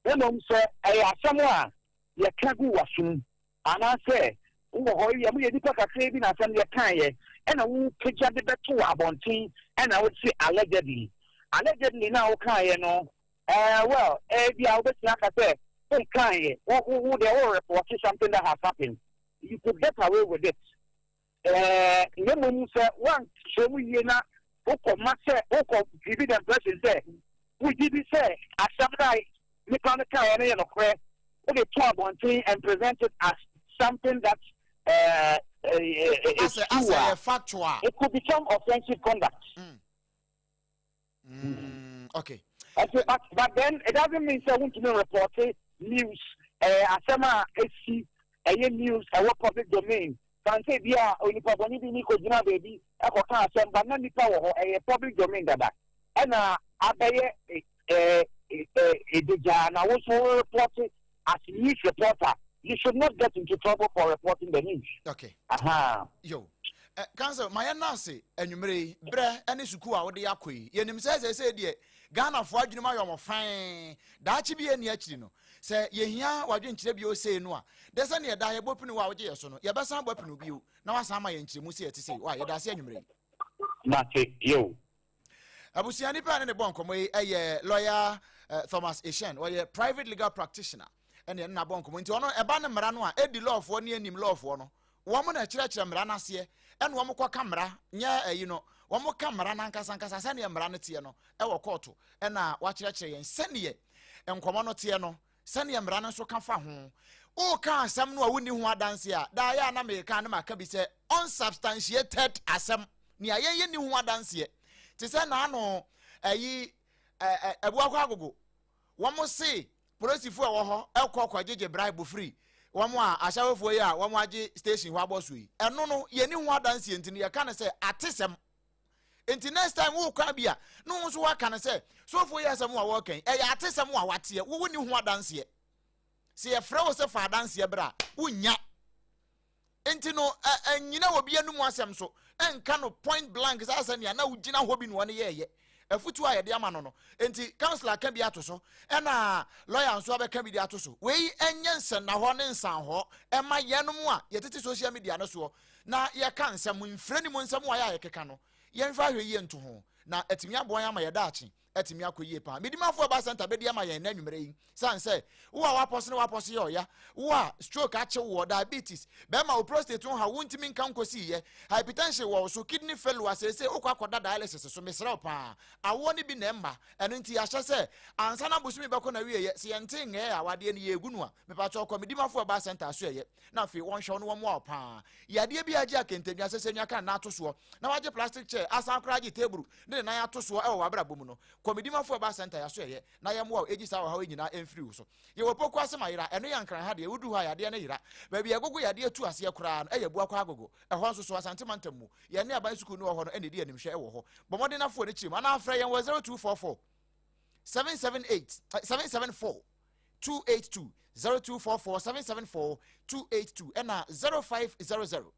Mmom sɛ ɛyɛ asɛm a yɛka gu w'asom anaasɛ wowɔ hɔ yɛ moyɛ nipa kakra bi na asɛm yɛkaeɛ ɛna wopagya de bɛto wɔ abɔnten ɛna wode se allegedly, allegedly na wokaeɛ no, well, ebi a wobɛtumi aka sɛ wonkaeɛ, wo wo wo deɛ wo report something that has happened, you could get away with it. Na mmom sɛ woankyerɛ mu yie na wokɔ ma sɛ wokɔ give the impression sɛ wogye di sɛ asɛm no a nipa no kaeɛ no yɛ nokorɛ, wode to abɔnten and present it as something that is asɛ true asɛ a yɛ factual, it could become offensive conduct. Okay, but then it doesn't mean sɛ wontumi report news. Asɛm a esi ɛyɛ news ɛwɔ public domain fanse bi a onipa bɔnne bi ni kɔ gyina baabi ɛkɔka asɛm ba na nipa wɔ hɔ, ɛyɛ public domain dada ɛna abɛyɛ ɛɛ ɛɛ ɛɛ na woso report as news reporter, you should not get into trouble for reporting the news. Yo, counsel, ma yɛn ase anwummere yi berɛ ne sukuu a wode akɔ yi. Yɛnim sɛ sɛ deɛ Ghanafoɔ adwene mu ayɛ ɔmo fan daakye bi ɛni akyiri no, sɛ yɛhia wadwenkyerɛ bio sei no a, dɛ sɛ neɛ da yɛbɔ pini wɔ a wogye yɛ so no, yɛbɛsan bɔ pini bio na wasan ma yɛn nkyerɛmu sɛ yɛte sei wa. Yɛda ase anwummere yi. Mate, yo. Abusua, nipa a ne ne bɔ nkɔmmɔ yi ɛyɛ lawyer Thomas Eshen. Ɔyɛ private legal practitioner ɛne ɛne nabɔ nkɔmmɔ. Nti ɔno ɛba ne mmara no a ɛdi lawfoɔ ne anim lawfoɔ no, wɔn na ɛkyerɛkyerɛ mmara no aseɛ ɛna wɔn kɔka mmara nyɛ ɛyi no, wɔn ka mmara no ankasa ankasa sɛdeɛ mmara no teɛ no ɛwɔ kɔɔto. Ɛna wakyerɛkyerɛ yɛn sɛdeɛ nkɔmmɔ no teɛ no, sɛdeɛ mmara no nso ka fa ho. Woka asɛm no a wonni ho adanse a, daa yɛ a na meka ne maka bi sɛ unsubstantiated asɛm, nea yɛn yɛ ni ho adanseɛ, te sɛ naano ɛyi ɛɛ Abuakɔ Agogo, wɔn se polisifoɔ a ɛwɔ hɔ ɛkɔ kɔgyegye bribe firi wɔn a ahyɛwofoɔ yi a wɔn agye station hɔ abɔ so yi. Ɛno no yɛni ho adanseɛ, nti no yɛka no sɛ atesɛm. Nti next time wo kwan bi a ne wo nso waka no sɛ sofoɔ yi asɛm a wɔreka yi ɛyɛ atesɛm a wateɛ, wo wonni ho adanseɛ. Sɛ yɛfrɛ wo sɛ fa adanseɛ berɛ a, wonnya. Nti no ɛnyina wɔ bi anum asɛm so ɛnka no point blank sɛ asɛ nea na wogyina hɔ bi na ɔne yɛɛyɛ afutuo a yɛde ama no. Nti counsellor ka bi ato so ɛna lawyer nso abɛka bi de ato so. Wei ɛnyɛ nsɛnnahɔ ne nsanhɔ ɛma yɛnom a yɛtete social media no soɔ na yɛka nsɛm mfirɛ ne mu nsɛm a yɛ a yɛkeka no, yɛmfa ahwɛ yie nto ho na atumi aboa yɛn ama yɛda akye. atumi akɔ yie paa. Medimafo Herbal Center bɛdi ama yɛn nnɛ anwummerɛ yi. Sane sɛ, wo a w'apɔso ne w'apɔso yɛ ɔya, wo a stroke akye woɔ, diabetes, bɛrima wo prostate ho haw wontumi nka nkɔsiiɛ, hypertension wɔ wo so, kidney failure, seesei wokɔ akɔda dialysis so, mesrɛ wo paa, awoɔ no bi na ɛmma, ɛno nti yɛahyɛ sɛ ansa na bosome bɛkɔ n'awieɛ, sɛ yɛnte ngɛɛ a wadeɛ no yɛregu no a, mepakyɛw kɔ Medimafo Herbal Center asoɛeɛ na afei wɔnhwɛ wo na wɔmmoa wo paa. Yadeɛ bi a agye akentadua, sɛsɛnua ka ne nan ato soɔ, na wagye plastic chair, asan koraa agye table de ne nan ato soɔ wɔ w'abrabɔ mu no, kɔ Medimafo Herbal Center yɛasoɛeɛ na yɛmmoa wo egyi saa ɔhaw yi nyinaa mfiri wo so. Yɛwɔ Poku ase ma yera, ɛno yɛ Nkran ha deɛ, woduru hɔ a yadeɛ no yera. Baabi a ɛgogo yadeɛ tu aseɛ koraa no ɛyɛ Abuakwa Agogo, ɛhɔ nso so Asante mantam mu. Yɛn ne aban sukuu no wɔ hɔ no ɛna ɛdi animhwɛ wɔ hɔ. Bɔ mmɔden na fo ani kyerɛ mu anaa frɛ yɛn wɔ 0244 778 774 282, 0244 774 282 ɛna 0500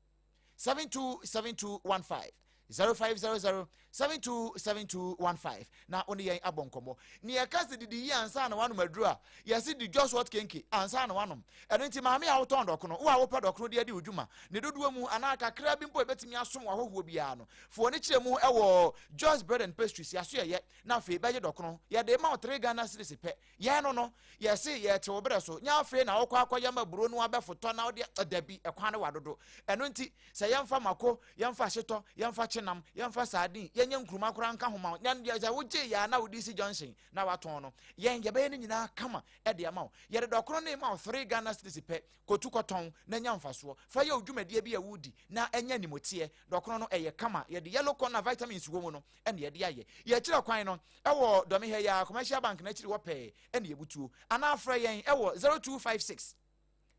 727215 0500 727215 na wo ne yɛn abɔ nkɔmmɔ. Ne yɛka sɛ didi yie ansa na wanom aduro a, yɛse di just what kenke ansa na wanom. Ɛno nti maame a wotɔn dɔkono, wo a wopɛ dɔkono de adi wo dwuma, ne dodoɔ mu anaa kakra bi mpo a ɛbɛtumi asom w'ahɔhoɔ biara no, fo w'ani kyerɛ mu wɔ Joyce Bread and Pastries, yɛaso yɛyɛ na afei bɛgye dɔkono. Yɛde ma wo 3 Ghana cedis pɛ. Yɛn no no, yɛse yɛte wo berɛ so, nyɛ afei na wokɔ akɔyam aburo no abɛfotɔ na wode, dabi, ɛkwan no wa dodo. Ɛno nti, sɛ yɛmfa mako, yɛmfa hyetɔ, yɛmfa kyenam, yɛmfa sardine, yɛnyɛ nkruma koraa nka ho ma wo, na deɛ sɛ wogyee yɛ a na wode si junction na watɔn no, yɛn yɛbɛyɛ ne nyinaa kama de ama wo. Yɛde dɔkono no rema wo 3 Ghana cedis pɛ, kɔtu kɔtɔn na nya mfasoɔ. Fa yɛ wo dwumadie bi a woredi na anya animoteɛ. Dɔkono no ɛyɛ kama, yɛde yellow corner vitamins wɔ mu no ɛna yɛde ayɛ. Yɛkyerɛ kwan no ɛwɔ Dɔme ha yi ara, Commercial Bank no akyiri hɔ pɛɛ ɛna yɛbutuo. Anaa frɛ yɛn ɛwɔ 0256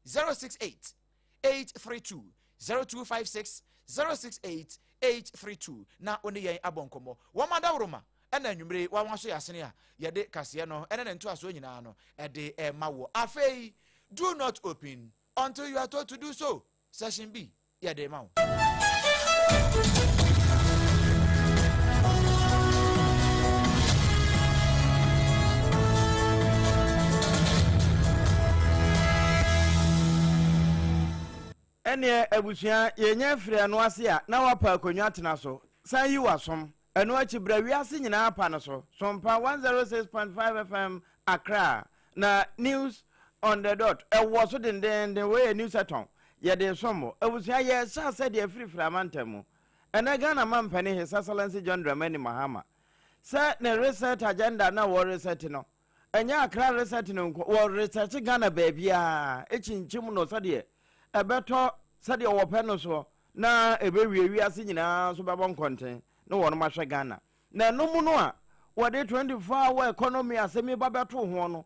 068 832, 0256 068 832 na wo ne yɛn abɔ nkɔmmɔ. Wɔn adaworoma ɛna anwummere yi wɔn aso yɛ asene a yɛde kaseɛ no ɛne ne ntoasoɔ nyinaa no ɛde ɛma wɔ. Afei, do not open until you are told to do so. Session B. Yɛde rema wo. Ɛneɛ abusua yɛnya firi ɛno ase a na wapa akonnwa tena so, san yi w'asom. Ɛno akyi bra wiase nyinaa pa no so, Sompa 106.5 FM Accra na News on the dot ɛwɔ so dendeenden, wei yɛ news ɛtɔn, yɛde resom mo. Abusua yɛrehyɛ asɛ deɛ afirifiri amantam mu. Ɛnɛ Ghana mampanin His Excellency John Dramani Mahama sɛ ne reset agenda no a wɔresɛte no, ɛnyɛ Accra reset no nko, wɔresɛte Ghana baabiara, ɛkyinkyim no sɛdeɛ ɛbɛtɔ sɛdeɛ wɔpɛ no soɔ na ɛbɛwie wiase nyinaa nso bɛbɔ nkɔnten na wɔnom ahwɛ Ghana. Na ɛno mu no a wɔde 24 hour economy asɛm yi ba bɛtoo ho no,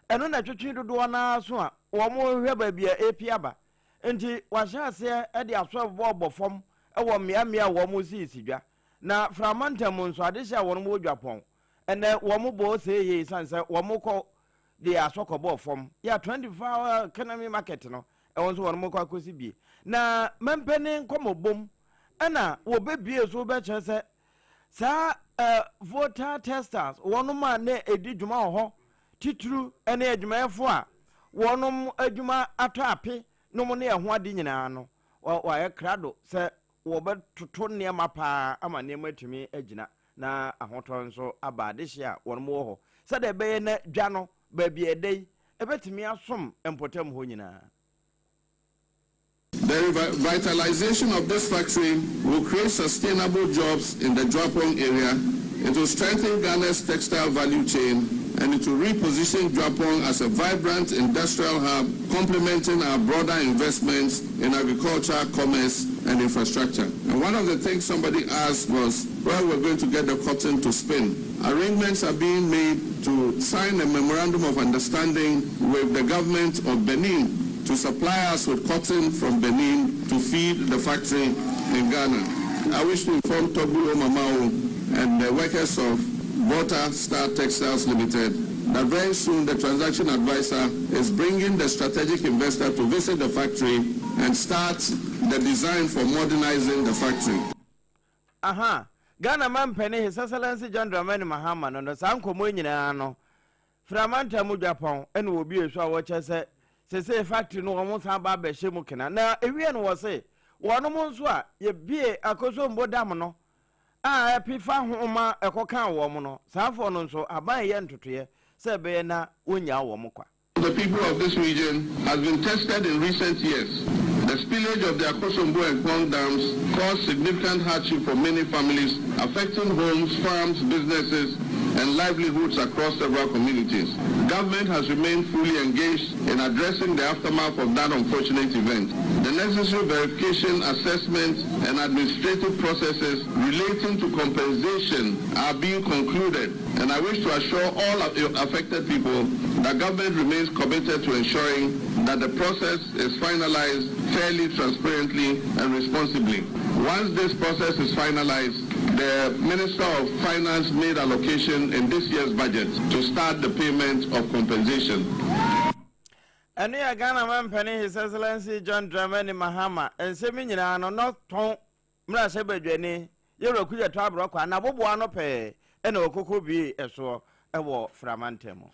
ɛno na ɛtwetwe dodoɔ no ara so a wɔhwehwɛ baabi a ɛrepi aba. Nti wɔahyɛ aseɛ de aso ɛbobɔbɔ fam wɔ mmeammea a wɔresisi dwa. Na Frama ntam nso, adehye a wɔnom wɔ dwapɔn, ɛnɛ wɔn bɔ ose yie esiane sɛ wɔkɔ de asɔ kɔbɔɔ fam. Yɛ 24 hour economy market no, ɛwɔ nso wɔnom kɔ akɔsi bie. Na mampanin nkɔmmɔbom ɛna wɔbɛbie so bɛkyerɛ sɛ Saa eh, voter testers, wɔnom a na ɛdi dwuma wɔ hɔ titiriw ne adwumayɛfo a wɔnom adwuma atɔ ape nom ne ɛho ade nyinaa no, wɔayɛ krado sɛ wɔbɛtoto nneɛma paa ama nneɛma atumi agyina na ahotɔ nso aba adehye a wɔnom wɔ hɔ sɛdeɛ ɛbɛyɛ na dwa no baabi a ɛda yi ɛbɛtumi asom mpɔtam hɔ nyinaa. The revitalization of this factory will create sustainable jobs in the Juapong area. It will strengthen Ghana's textile value chain and it will reposition Juapong as a vibrant industrial hub, complementing our broader investments in agriculture, commerce, and infrastructure. And one of the things somebody asked was where we're going to get the cotton to spin. Arrangements are being made to sign a memorandum of understanding with the government of Benin to supply us with cotton from Benin to feed the factory in Ghana. I wish to inform Tobu Omamao and the workers of Volta Star Textiles Limited that very soon the transaction advisor is bringing the strategic investor to visit the factory and start the design for modernizing the factory. Aha, Ghana manpanin His Excellency John Dramani Mahama no no saa nkɔmmɔ yi nyinaa no firi amantam mu dwapɔn ɛna wɔbue so a wɔkyɛ sɛ sesei factory no wɔn san ba abɛhyɛ mu kena na ewie no wɔse wɔnom nso a yɛbue Akosombo dam no. a ɛpe fa ho ma ɛkɔkaa wɔn no, saa afoɔ no nso, aban reyɛ ntotoeɛ sɛ ɛbɛyɛ na wɔnnyaa wɔn kwa. The people of this region has been tested in recent years. The spillage of the Akosombo and Kpong dams caused significant hardship for many families, affecting homes, farms, businesses, and livelihoods across several communities. Government has remained fully engaged in addressing the aftermath of that unfortunate event. The necessary verification, assessment, and administrative processes relating to compensation are being concluded, and I wish to assure all affected people that government remains committed to ensuring that the process is finalized fairly, transparently, and responsibly. Once this process is finalized, the Minister of Finance made allocation in this year's budget to start the payment of compensation. Ɛno yɛ Ghana Mampanin His Excellency John Dramani Mahama nsɛm yi nyinaa no na ɔtɔn mmarahyɛbadwani Yɛwura Kudjato Abrɔkwaa n'aboboa ano pɛɛ na ɔkɔkɔ biee ɛsoɔ wɔ Frama ntam.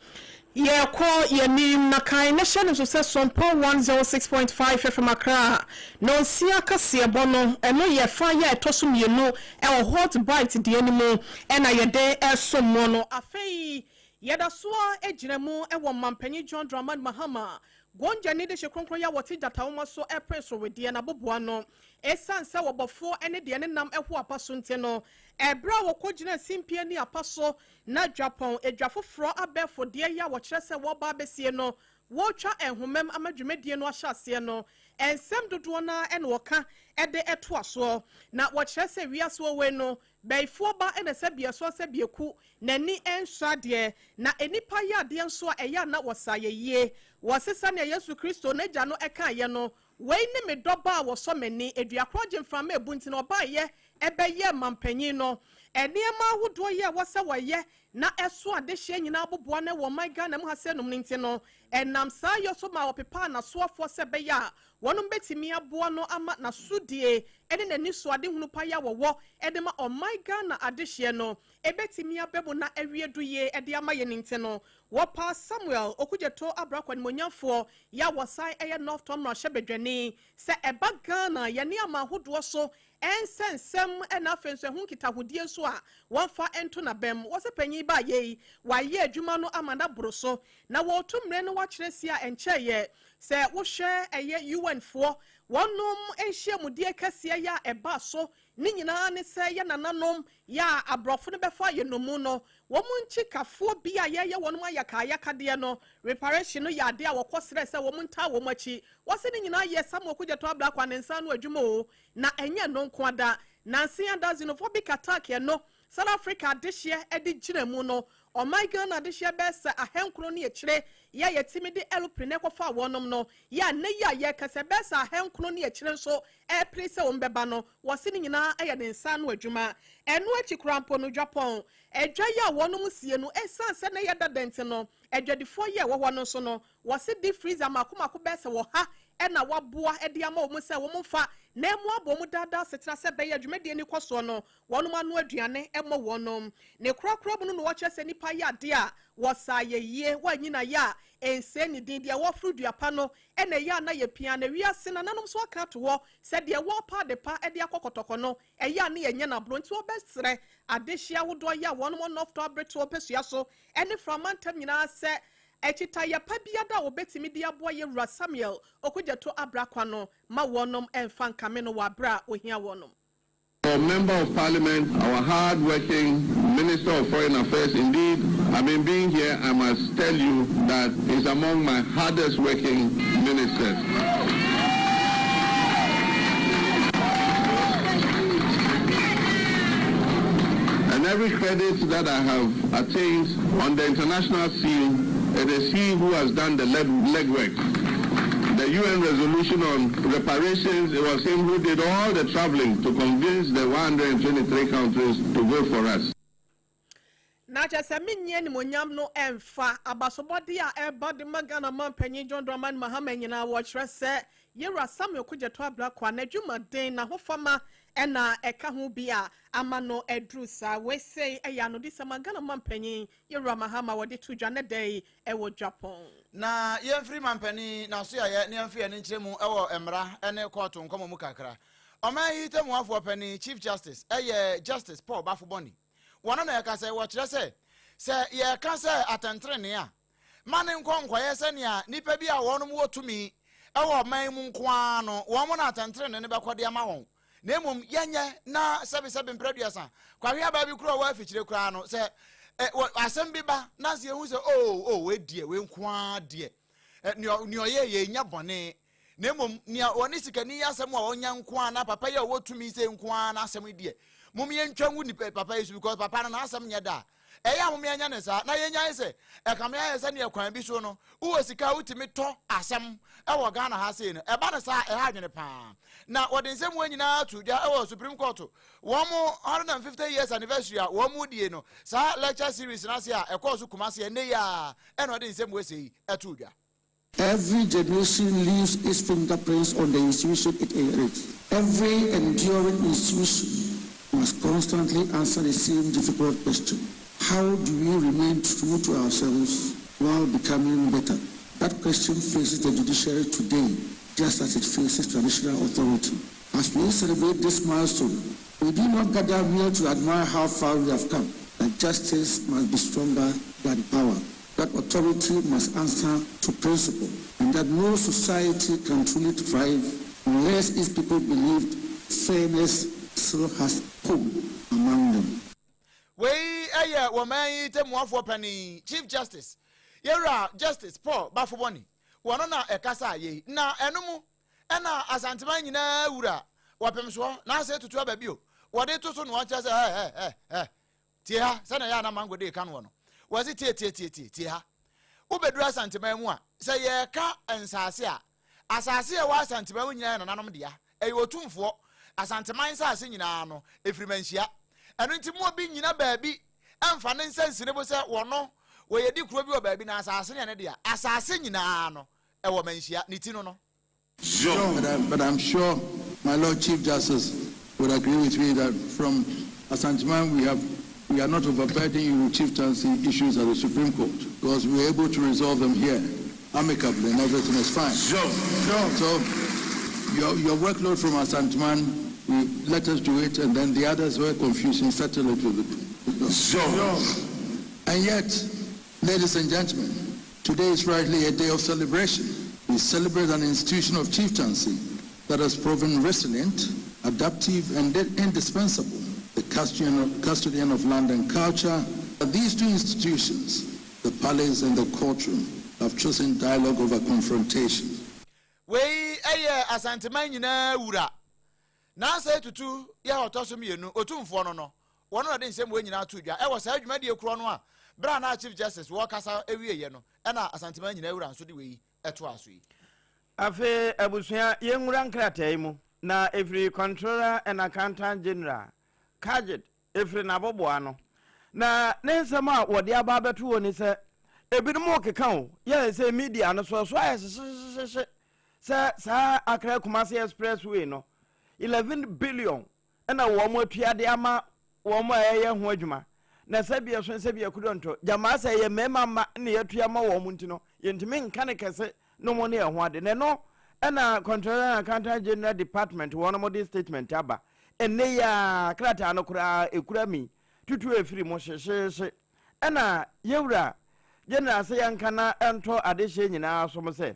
Yɛkɔ yɛnim na kan na hyɛ no nso sɛ Sompong 106.5 FM Accra nɔnsia kaseɛbɔ no ɛno yɛ fa yɛ a ɛtɔ so mmienu ɛwɔ Hot Bite deɛ no mu ɛna yɛde ɛresom mo no. Afei yɛda so ara gyina mu wɔ Mampanyin John Dramani Mahama Gonja ne dehye kronkron yi a wɔte gyatawoma so repere sorowedeɛ no aboboano. Esiane sɛ wɔbɔfoɔ ne deɛ ne nam ho apa so nti no, ɛberɛ a wɔkɔgyinaa simpie ne apa so na dwapɔn edwa foforɔ abɛɛfo deɛ yi a wɔkyerɛ sɛ wɔreba abɛsie no wɔretwa nhomam ama dwumadie no ahyɛ aseɛ no, nsɛm dodoɔ no ara na wɔka de toa soɔ. Na wɔkyerɛ sɛ wiase wɔ wei no, Bayifoɔ ba na sɛ biasoa sɛ biaku n'ani nsɔ adeɛ, na nnipa yɛ adeɛ nso a ɛyɛ a na wɔsa yɛ yie. Wɔse sɛnea Yesu Kristo, n'Agya no kaeɛ no, Wei ne me dɔ ba a wɔsɔ m'ani, dua korɔ gye mframa ɛbu nti na ɔbaeɛ bɛyɛɛ mampanyin no. Nneɛma ahodoɔ yi a ɛwɔ sɛ wɔyɛ na ɛso adehyeɛ nyinaa aboboa no wɔ ɔman Ghana mu ha sɛ nom no nti no, ɛnam saa yɔ so maa wɔpepaa n'asoafoɔ sɛ ɛbɛyɛ a wɔnom bɛtumi aboa no ama n'asodie ne n'anisoadehunu pa yi a wɔwɔ de ma ɔman Ghana adehyeɛ no ɛbɛtumi aba mu na awie du yie de ama yɛn nti no, wɔpaa Samuel Okudzeto Abrako animuonyamfoɔ yi a wɔsan yɛ North Tongu mmarahyɛbadwani sɛ ɛba Ghana yɛne aman ahodoɔ so Ɛnsɛ nsɛm na afei nso ɛho nkitahodie nso a wɔmfa nto n'abam. Wɔ sɛ panyin ba yei, wayɛ adwuma no ama no aboro so. Na wɔretu mmerɛ no wakyerɛ sie a ɛnkyɛeɛ. Sɛ wohwɛ ɛyɛ UN foɔ wɔnom nhyiamudie kɛseɛ yɛ a ɛbaa so ne nyinaa ne sɛ yɛ nananom yɛ a aborɔfo no bɛfa yɛ nnomu no wɔn nkyikafoɔ bi a yɛyɛ wɔnom ayakaayakadeɛ no reparation no yɛ adeɛ a wɔkɔ srɛ sɛ wɔn ntaa wɔn akyi. Wɔse ne nyinaa yɛ Samuel Okudzeto Ablakwa ne nsa ano adwuma o. Na ɛnyɛ ɛno nko ara da, nansa yi ada xenophobic attack ɛno South Africa adehyeɛ de gyina mu no, ɔman Ghana adehyeɛ bɛyɛ sɛ ahankron ne akyire yɛ a yɛtumi de aeroplane kɔfaa wɔnom no, yɛ a nnɛ yi a yɛreka sɛ ɛbɛyɛ sɛ ahankron ne akyire nso repere sɛ wɔn bɛba no, wɔse ne nyinaa yɛ ne nsa ano adwuma. Ɛno akyi koraa mpo no, Dwapɔn adwa yi a wɔnom sie no, ɛsiane sɛ na ɛyɛ dada nti no, adwadifoɔ yi a ɛwɔ hɔ no nso no, Wɔse deep freezer mako mako bɛyɛ sɛ ɔha na wɔaboa de ama wɔn sɛ wɔn mfa na ɛmmoaboa wɔn daa daa asetena sɛ ɛbɛyɛ a dwumadie no rekɔ soɔ no wɔnom ano aduane mmɔ wɔnom. Ne korakora mu no na wɔkyerɛ sɛ nnipa yɛ adeɛ a wɔsa ayɛyie, wɔanyi no ayɛ a ɛnsɛe ne din, deɛ wɔforo dua pa no na ɛyɛ a na yɛpia na wiase nananom nso aka ato hɔ sɛ deɛ wɔrepa adepa de akɔ kɔtɔkɔ no ɛyɛ a na yɛnyɛ no aborɔ nti wɔbɛsrɛ adehyeɛ ahodoɔ yɛ a wɔnom ɔnɔfto aberetoɔ mpasua so ne frama ntam nyinaa sɛ Akyitayɛ pa biada a wɔbɛtumi de aboa yɛn Wura Samuel Okudzeto Ablakwa no ma wɔnom mfa nkame no wɔ aberɛ a ɔhia wɔnom. Our Member of Parliament, our hard-working Minister of Foreign Affairs, indeed, I mean, being here, I must tell you that he's among my hardest-working ministers. And every credit that I have attained on the international scene, it is he who has done the leg legwork. The UN resolution on reparations, it was him who did all the traveling to convince the 123 countries to vote for us. Na kyerɛ sɛ mennye animuonyam no mfa. Abasobɔdeɛ a ɛreba de ma Ghana manpanyin John Dramani Mahama nyinaa wɔkyerɛ sɛ Yɛwura Samuel Kudjeto Ablakwa n'adwumaden, n'ahofama na ɛka ho bi a ama no aduru saa. Wei sei yɛ anodisɛm a Ghana manpanyin Yɛwura Mahama wɔde to dwa nnɛ da yi wɔ Dwapɔn. Na yɛmfiri mampanin n'asoɛeɛ na yɛmfa yɛn ani nkyerɛ mu wɔ mmara ne kɔɔto nkɔmmɔ mu kakra. Ɔman yi tɛmmuafoɔ panin, Chief Justice, yɛ Justice Paul Baffoe-Bonnie. Wɔno na ɛka sɛ, wɔkyerɛ sɛ, sɛ yɛreka sɛ atɛntenenee a, ma no nkɔ nkɔyɛ sɛnea nnipa bi a wɔnom wɔ tumi wɔ ɔman yi mu nko ara no, wɔn na atɛntenenee no bɛkɔ de ama wɔn, na mmom yɛnyɛ na sɛbesɛbe mprɛduasa, kwahweabaa bi koraa a ɔwɔ afikyire koraa no, sɛ ɛ, asɛm bi ba na sɛ yɛhu sɛ, oo, oo, wei deɛ, wei nko ara deɛ, nea ɔyɛ yɛ nyɛ bɔne, na mmom nea ɔne sikani yi asɛm a ɔnya nko ara na papa yi a ɔwɔ tumi sɛ nko ara n'asɛm yi deɛ, mom yɛntwa ngu nipa papa yi so because papa no n'asɛm nyɛ da a ɛyɛ a mom yɛnyɛ ne saa na yɛnyae sɛ ɛkame ayɛ sɛ neɛ kwan bi so no wowɔ sika a wotumi tɔ asɛm ɛwɔ Ghana ha sei no ɛba no saa ɛha adwene paa na wɔde nsɛm wɔ nyinaa to dwa ɛwɔ Supreme Court wɔn 150 years anniversary a wɔn mu die no saa lecture series no ase a ɛkɔɔ so Kumasi ɛnnɛ yi a ɛna ɔde nsɛm wɔ sei ɛto dwa. Every generation leaves its fingerprints on the institution it inherits. Every enduring institution must constantly answer the same difficult question. How do we remain true to ourselves while becoming better? That question faces the judiciary today, just as it faces traditional authority. As we celebrate this milestone, we do not gather here to admire how far we have come, that justice must be stronger than power, that authority must answer to principle, and that no society can truly thrive unless its people believe fairness still has home among them. Wei yɛ wɔman yi tɛmmuafoɔ panin, Chief Justice, Yɛwura Justice Paul Baffoe-Bonnie, wɔno na ɛkasaa yei. Na ɛno mu na Asanteman nyinaa wura wɔpem soɔ, na asɛ tutu aba bio, wɔde to so na wɔkyerɛ sɛ hɛ hɛ hɛ hɛ, tie ha, sɛdeɛ ɛyɛ a na Mango de reka noɔ no, wɔse tie tie tie tie tie ha. Wobɛduru Asanteman mu a, sɛ yɛreka nsaase a, asase a ɛwɔ Asanteman mu nyinaa yɛ nananom dea. Ɛyɛ Otumfoɔ. Asanteman nsase nyinaa no, ɛfiri Manhyia. Ɛno nti mo obi nnyina baabi mfa ne nsa nsi ne bo sɛ wɔno wɔyɛdi kuro bi wɔ baabi na asase no yɛ ne dea. Asase nyinaa no, ɛwɔ Manhyia. Ne ti no no. But, I, but I'm sure my Lord Chief Justice would agree with me that from Asanteman we have we are not overburdening you with chieftaincy issues at the Supreme Court because we are able to resolve them here amicably and everything is fine. Sure. Sure. So your, your workload from Asanteman, we let us do it, and then the others were confusing, settle it with the. Sure. Sure. And yet, ladies and gentlemen, today is rightly a day of celebration. We celebrate an institution of chieftaincy that has proven resilient, adaptive, and indispensable, the custodian of, custodian of land and culture. These two institutions, the palace and the courtroom, have chosen dialogue over confrontation. Wei yɛ Asanteman nyinaa wura. Nansa Tutu yɛ a ɔtɔ so mmienu, Otumfoɔ no no, wɔn na ɔde nsɛm wei nyinaa too dwa wɔ saa dwumadie korɔ no a berɛ a na Chief Justice wɔrekasa wieɛ no ɛna Asanteman nyinaa wura nso de wei toaa so yi. Afei abusua yɛnwura nkrataa yi mu na ɛfiri Controller and Accountant General, CAGD, ɛfiri n'aboboa ano. Na ne nsɛm a wɔde aba abɛto hɔ ni sɛ ebinom rekeka o, yɛ sɛ media no so ɛso ayɛ hyehyehyehye sɛ saa Accra Kumasi Expressway no 11 billion ɛna wɔn atua de ama wɔn a ɛyɛ ho adwuma na sɛbi ɛso sɛbi akudɔntɔ gyamaa sɛ ɛyɛ mmarima mma na yɛatua ma wɔn nti no yɛntumi nka ne kɛse no mo ne ɛho ade na ɛno ɛna Controller and Accountant General Department wɔn mo de statement aba ɛnɛ yi a krataa no koraa ekura mi tutu efiri mo hyehyeehye ɛna yɛwura general sɛ yɛnka na ɛntɔ adehyɛ nyinaa so mo sɛ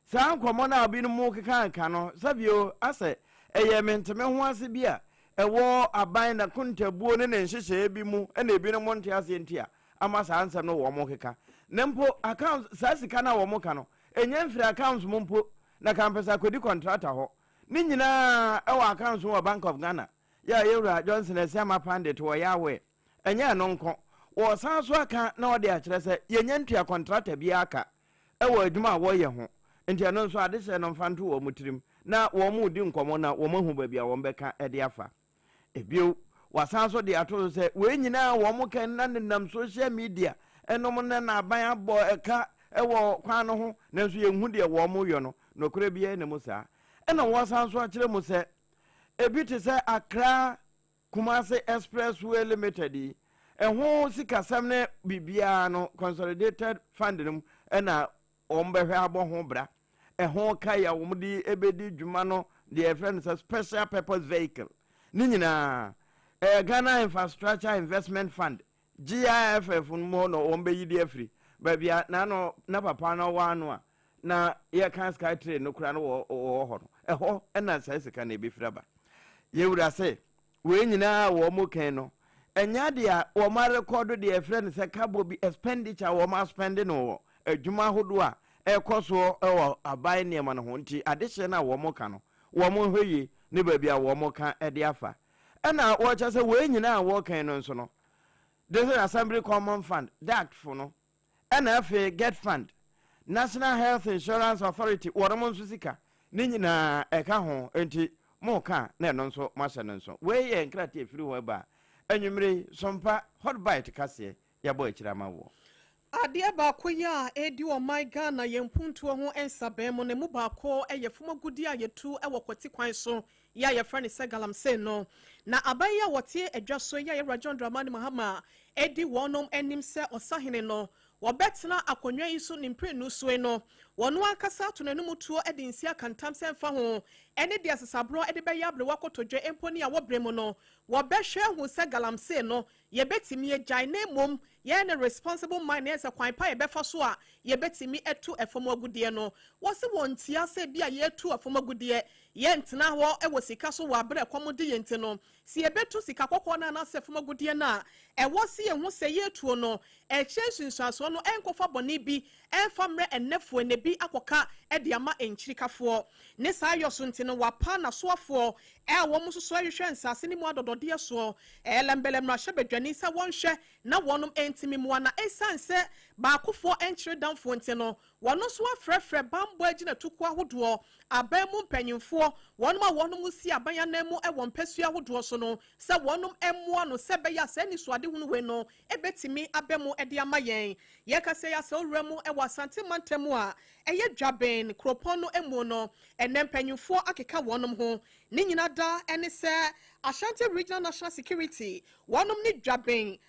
saa nkɔmmɔ no a binom keka nka no sɛbio asɛ ɛyɛ menteme ho ase bi a ɛwɔ aban na kontabuo ne ne nhyehyɛeɛ bi mu ɛna ebinom nte aseɛ nti a ama saa nsɛm no wɔn keka na mpo account saa sika no a wɔn ka no ɛnyɛ mfiri accounts mu mpo na kampɛsɛ akɔdi contractor hɔ ne nyinaa ɛwɔ accounts mu wɔ Bank of Ghana yɛ a yɛwura Johnson Asiama Pandit wɔ yɛ awɛ ɛnyɛ ɛno nko wɔsan so aka na ɔde akyerɛ sɛ yɛnyɛ ntua contractor bi aka ɛwɔ adwuma a wɔyɛ ho nti ɛno nso adehyɛ no mfa nto wɔn tirim na wɔn mu di nkɔmɔ na wɔn ahu baabi a wɔn bɛka ɛde afa. Ebio, wasan so de ato so sɛ wei nyinaa wɔn ka na nenam social media ɛnom ne n'aban abɔ ɛka ɛwɔ kwan no ho nanso yɛnhu deɛ wɔn yɔ no nokorɛ biara ne mu saa. Ɛna wɔsan so akyerɛ mu sɛ ebi te sɛ Accra Kumasi Expressway Limited yi ɛho sikasɛm ne biribiara no consolidated fund no mu ɛna wɔn bɛhwɛ abɔ ho bra. ɛho ka yi a wɔde bɛdi dwuma no deɛ yɛfrɛ no sɛ special purpose vehicle ne nyinaa ɛyɛ Ghana Infrastructure Investment Fund, GIFF, no mu hɔ na wɔbɛyi de afiri baabi a n'ano na papa no wɔ ano a na yɛka sky train no koraa no wɔ wɔ hɔ no ɛhɔ na saa sika no ɛbɛfiri aba. Yɛwura sɛ Wei nyinaa a wɔn kan no, ɛnyɛ adeɛ a wɔn arekɔdo deɛ yɛfrɛ no sɛ kabɔ bi, expenditure a wɔn aspɛnde no wɔ adwuma ahodoɔ a ɛrekɔ soɔ wɔ aban nneɛma no ho nti adehyeɛ no a wɔn ka no, wɔn nhwɛ yie ne baabi a wɔn ka de afa. Ɛna wɔkyerɛ sɛ wei nyinaa a wɔkan no nso no, District Assembly Common Fund, DACF no, Ɛna afei Get Fund, National Health Insurance Authority wɔnom nso sika, ne nyinaa ɛka ho, enti moka a na ɛno nso moahyɛ no nso. Wei yɛ nkrataa a ɛfiri hɔ ɛba a, anwummere yi, Sompa Hot Bite kaseɛ yɛabɔ akyire ama woɔ. Adeɛ baako yi a ɛredi ɔman Ghana yɛn mpuntuo ho nsabɛn mu no, ɛmu baako yɛ fam agudeɛ a yɛtu wɔ kwati kwan so yi a yɛfrɛ no sɛ galamsey no. Na aban yi a wɔte adwa so yi a Yɛwura John Dramani Mahama di wɔnom anim sɛ ɔsahene no, wɔbɛtena akonnwa yi so ne mprenu so yi no, wɔn ankasa ato n'anom tuo de nsi aka ntam sɛ ɛmfa ho ne deɛ asesaborɔ de bɛyɛ aberewa kotodwe mpo ne awɔ berɛ mu no, wɔbɛhwɛ ahu sɛ galamsey no Yɛbɛtumi agyae na mmom yɛyɛ no responsible mind na yɛn sɛ kwan pa a yɛbɛfa so a yɛbɛtumi atu ɛfam agudeɛ no. Wɔse wɔntia sɛ bi a yɛretu ɛfam agudeɛ, yɛntena hɔ wɔ sika so wɔ aberɛ a ɛkɔm de yɛn nti no, sɛ yɛbɛtu sika kɔkɔɔ no anaasɛ ɛfam agudeɛ no a, ɛwɔ se yɛhu sɛ yɛretuo no, ɛkyerɛ nsunsuansoɔ no ɛnkɔfa bɔne bi ɛmfa mmerɛ ɛnnɛfoɔ na bi akɔka de ama nkyirikafoɔ. Ne saa yɔ so nti no wapa n'asoafoɔ a wɔn nso so rehwehwɛ nsase no mu adɔdɔdeɛ soɔ, Lɛmbɛlɛ mmarahyɛbadwani sɛ wɔnhwɛ na wɔnom ntumi mmoa na ɛsiane sɛ baakofoɔ nkyere damfoɔ nti no wɔn nso afrɛfrɛ banbɔ agyinatukuo ahodoɔ, aban mu mpanyinfoɔ, wɔnom a wɔnom si aban ananmu wɔ mpasua ahodoɔ so no sɛ wɔnom mmoa no sɛ ɛbɛyɛ a saa anisoadehunu wei no bɛtumi aba mu de ama yɛn. Yɛkasa yi asɛ owura mu wɔ Asante mantam a ɛyɛ Dwaben kuropɔn no mu no, ɛnnɛ mpanyimfoɔ akeka wɔnom ho. Ne nyina da ne sɛ Ashanti Regional National Security wɔnom ne Dwaben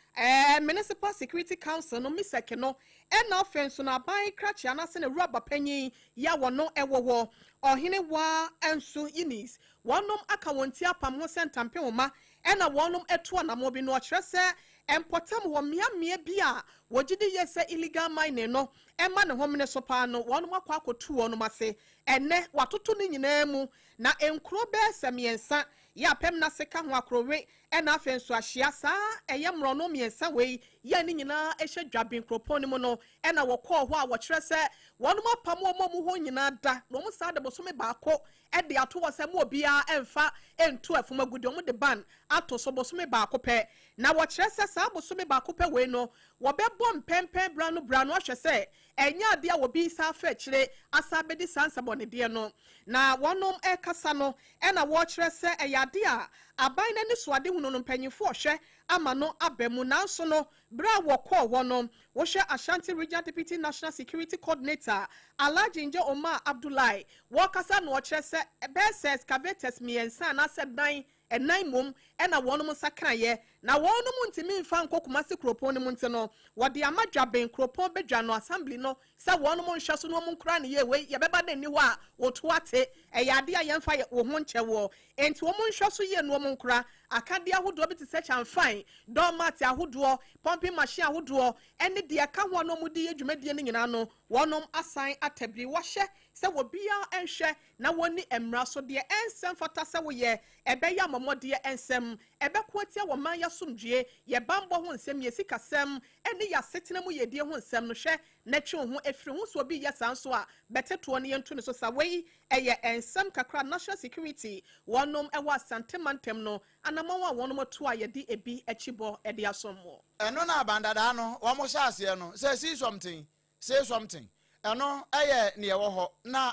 Municipal Security Council no, MISEC no, ɛna afei nso no aban krakye anaasɛ n'awuraba panyin yi a wɔno wɔ hɔ, Ɔhene Waa Nso Eunice, wɔnom aka wɔn ti apam ho sɛ ntampehoma ɛna wɔnom atu anamɔ bi no ɔkyerɛ sɛ mpɔtam hɔ mmeammea bi a wɔgye di yie sɛ illegal mining no ma ne homene so paa no wɔnom akɔ akɔtu wɔnom ase. Ɛnnɛ wɔatoto ne nyinaa mu na nkuro bɛyɛ sɛ mmiɛnsa yɛ apɛm no ase ka ho Akrowe ɛna afei nso Ahyia saa ɛyɛ mmorɔno mmiɛnsa wei yɛ ne nyinaa hyɛ Dwaben kuropɔn no mu no ɛna wɔkɔɔ hɔ a wɔkyerɛ sɛ wɔnom apam wɔn a wɔn hɔ nyinaa da na wɔn saa de bosome baako de ato hɔ sɛ mo obiara mfa ntu ɛfam agudeɛ, wɔde ban ato so bosome baako pɛ. Na wɔkyerɛ sɛ saa bosome baako pɛ wei no, wɔbɛbɔ mpɛnpɛn berɛ ano berɛ ano ahwɛ sɛ ɛnyɛ adeɛ a obi resan afa akyire asan abɛdi saa nsɛmmɔnedeɛ no. Na wɔnom rekasa no na wɔrekyerɛ sɛ ɛyɛ adeɛ a aban no anisoadehunu no mpanyinfoɔ rehwɛ ama no aba mu nanso no Berɛ a wɔkɔɔ hɔ no, wohwɛ Ashanti Regional Deputy National Security Coordinator, Alhaji Nje Omar Abdullahi, wɔrekasa na ɔkyerɛ sɛ bɛyɛ sɛ excavators mmiɛnsa anaasɛ nan, nnan mmom na wɔnom nsa kaeɛ, na wɔnom ntumi mfa nkɔ Kumasi kuropɔn no mu nti no, wɔde ama Dwaben kuropɔn badwa no, Assembly no, sɛ wɔnom nhwɛ so na wɔn nkora no yie, wei yɛbɛba na nni hɔ a wɔtu ate, ɛyɛ adeɛ a yɛmfa wo ho nkyɛ woɔ, enti wɔn nhwɛ so yie na wɔn nkora akadeɛ ahodoɔ bi te sɛ kyamfan, doormat ahodoɔ, pumping machine ahodoɔ ne deɛ ɛka ho a na wɔde yɛ dwumadie no nyinaa no, wɔnom asan atabiri. Wɔhyɛ sɛ obiara nhwɛ na wɔnni mmara so, deɛ ɛnsɛ mfata sɛ woyɛ, ɛbɛyɛ amɔmɔdeɛ nsɛm, ɛbɛko atia wɔ man yi asomdwoeɛ, yɛ banbɔ ho nsɛm, yɛ sikasɛm, ne yɛ asetena mu yiedie ho nsɛm no, hwɛ na twe wo ho firi ho. Sɛ obi yɛ saa nso a, bɛte toɔ na yɛntu ne so sa. Wei yɛ nsɛm kakra a National Security wɔnom wɔ Asante mantam no anamɔn a wɔnom atu a yɛde ebi akyi bɔ de asom mo. Ɛno na abandadaa no wɔn hyɛ aseɛ no sɛ see something say something ɛno yɛ neɛ ɛwɔ hɔ na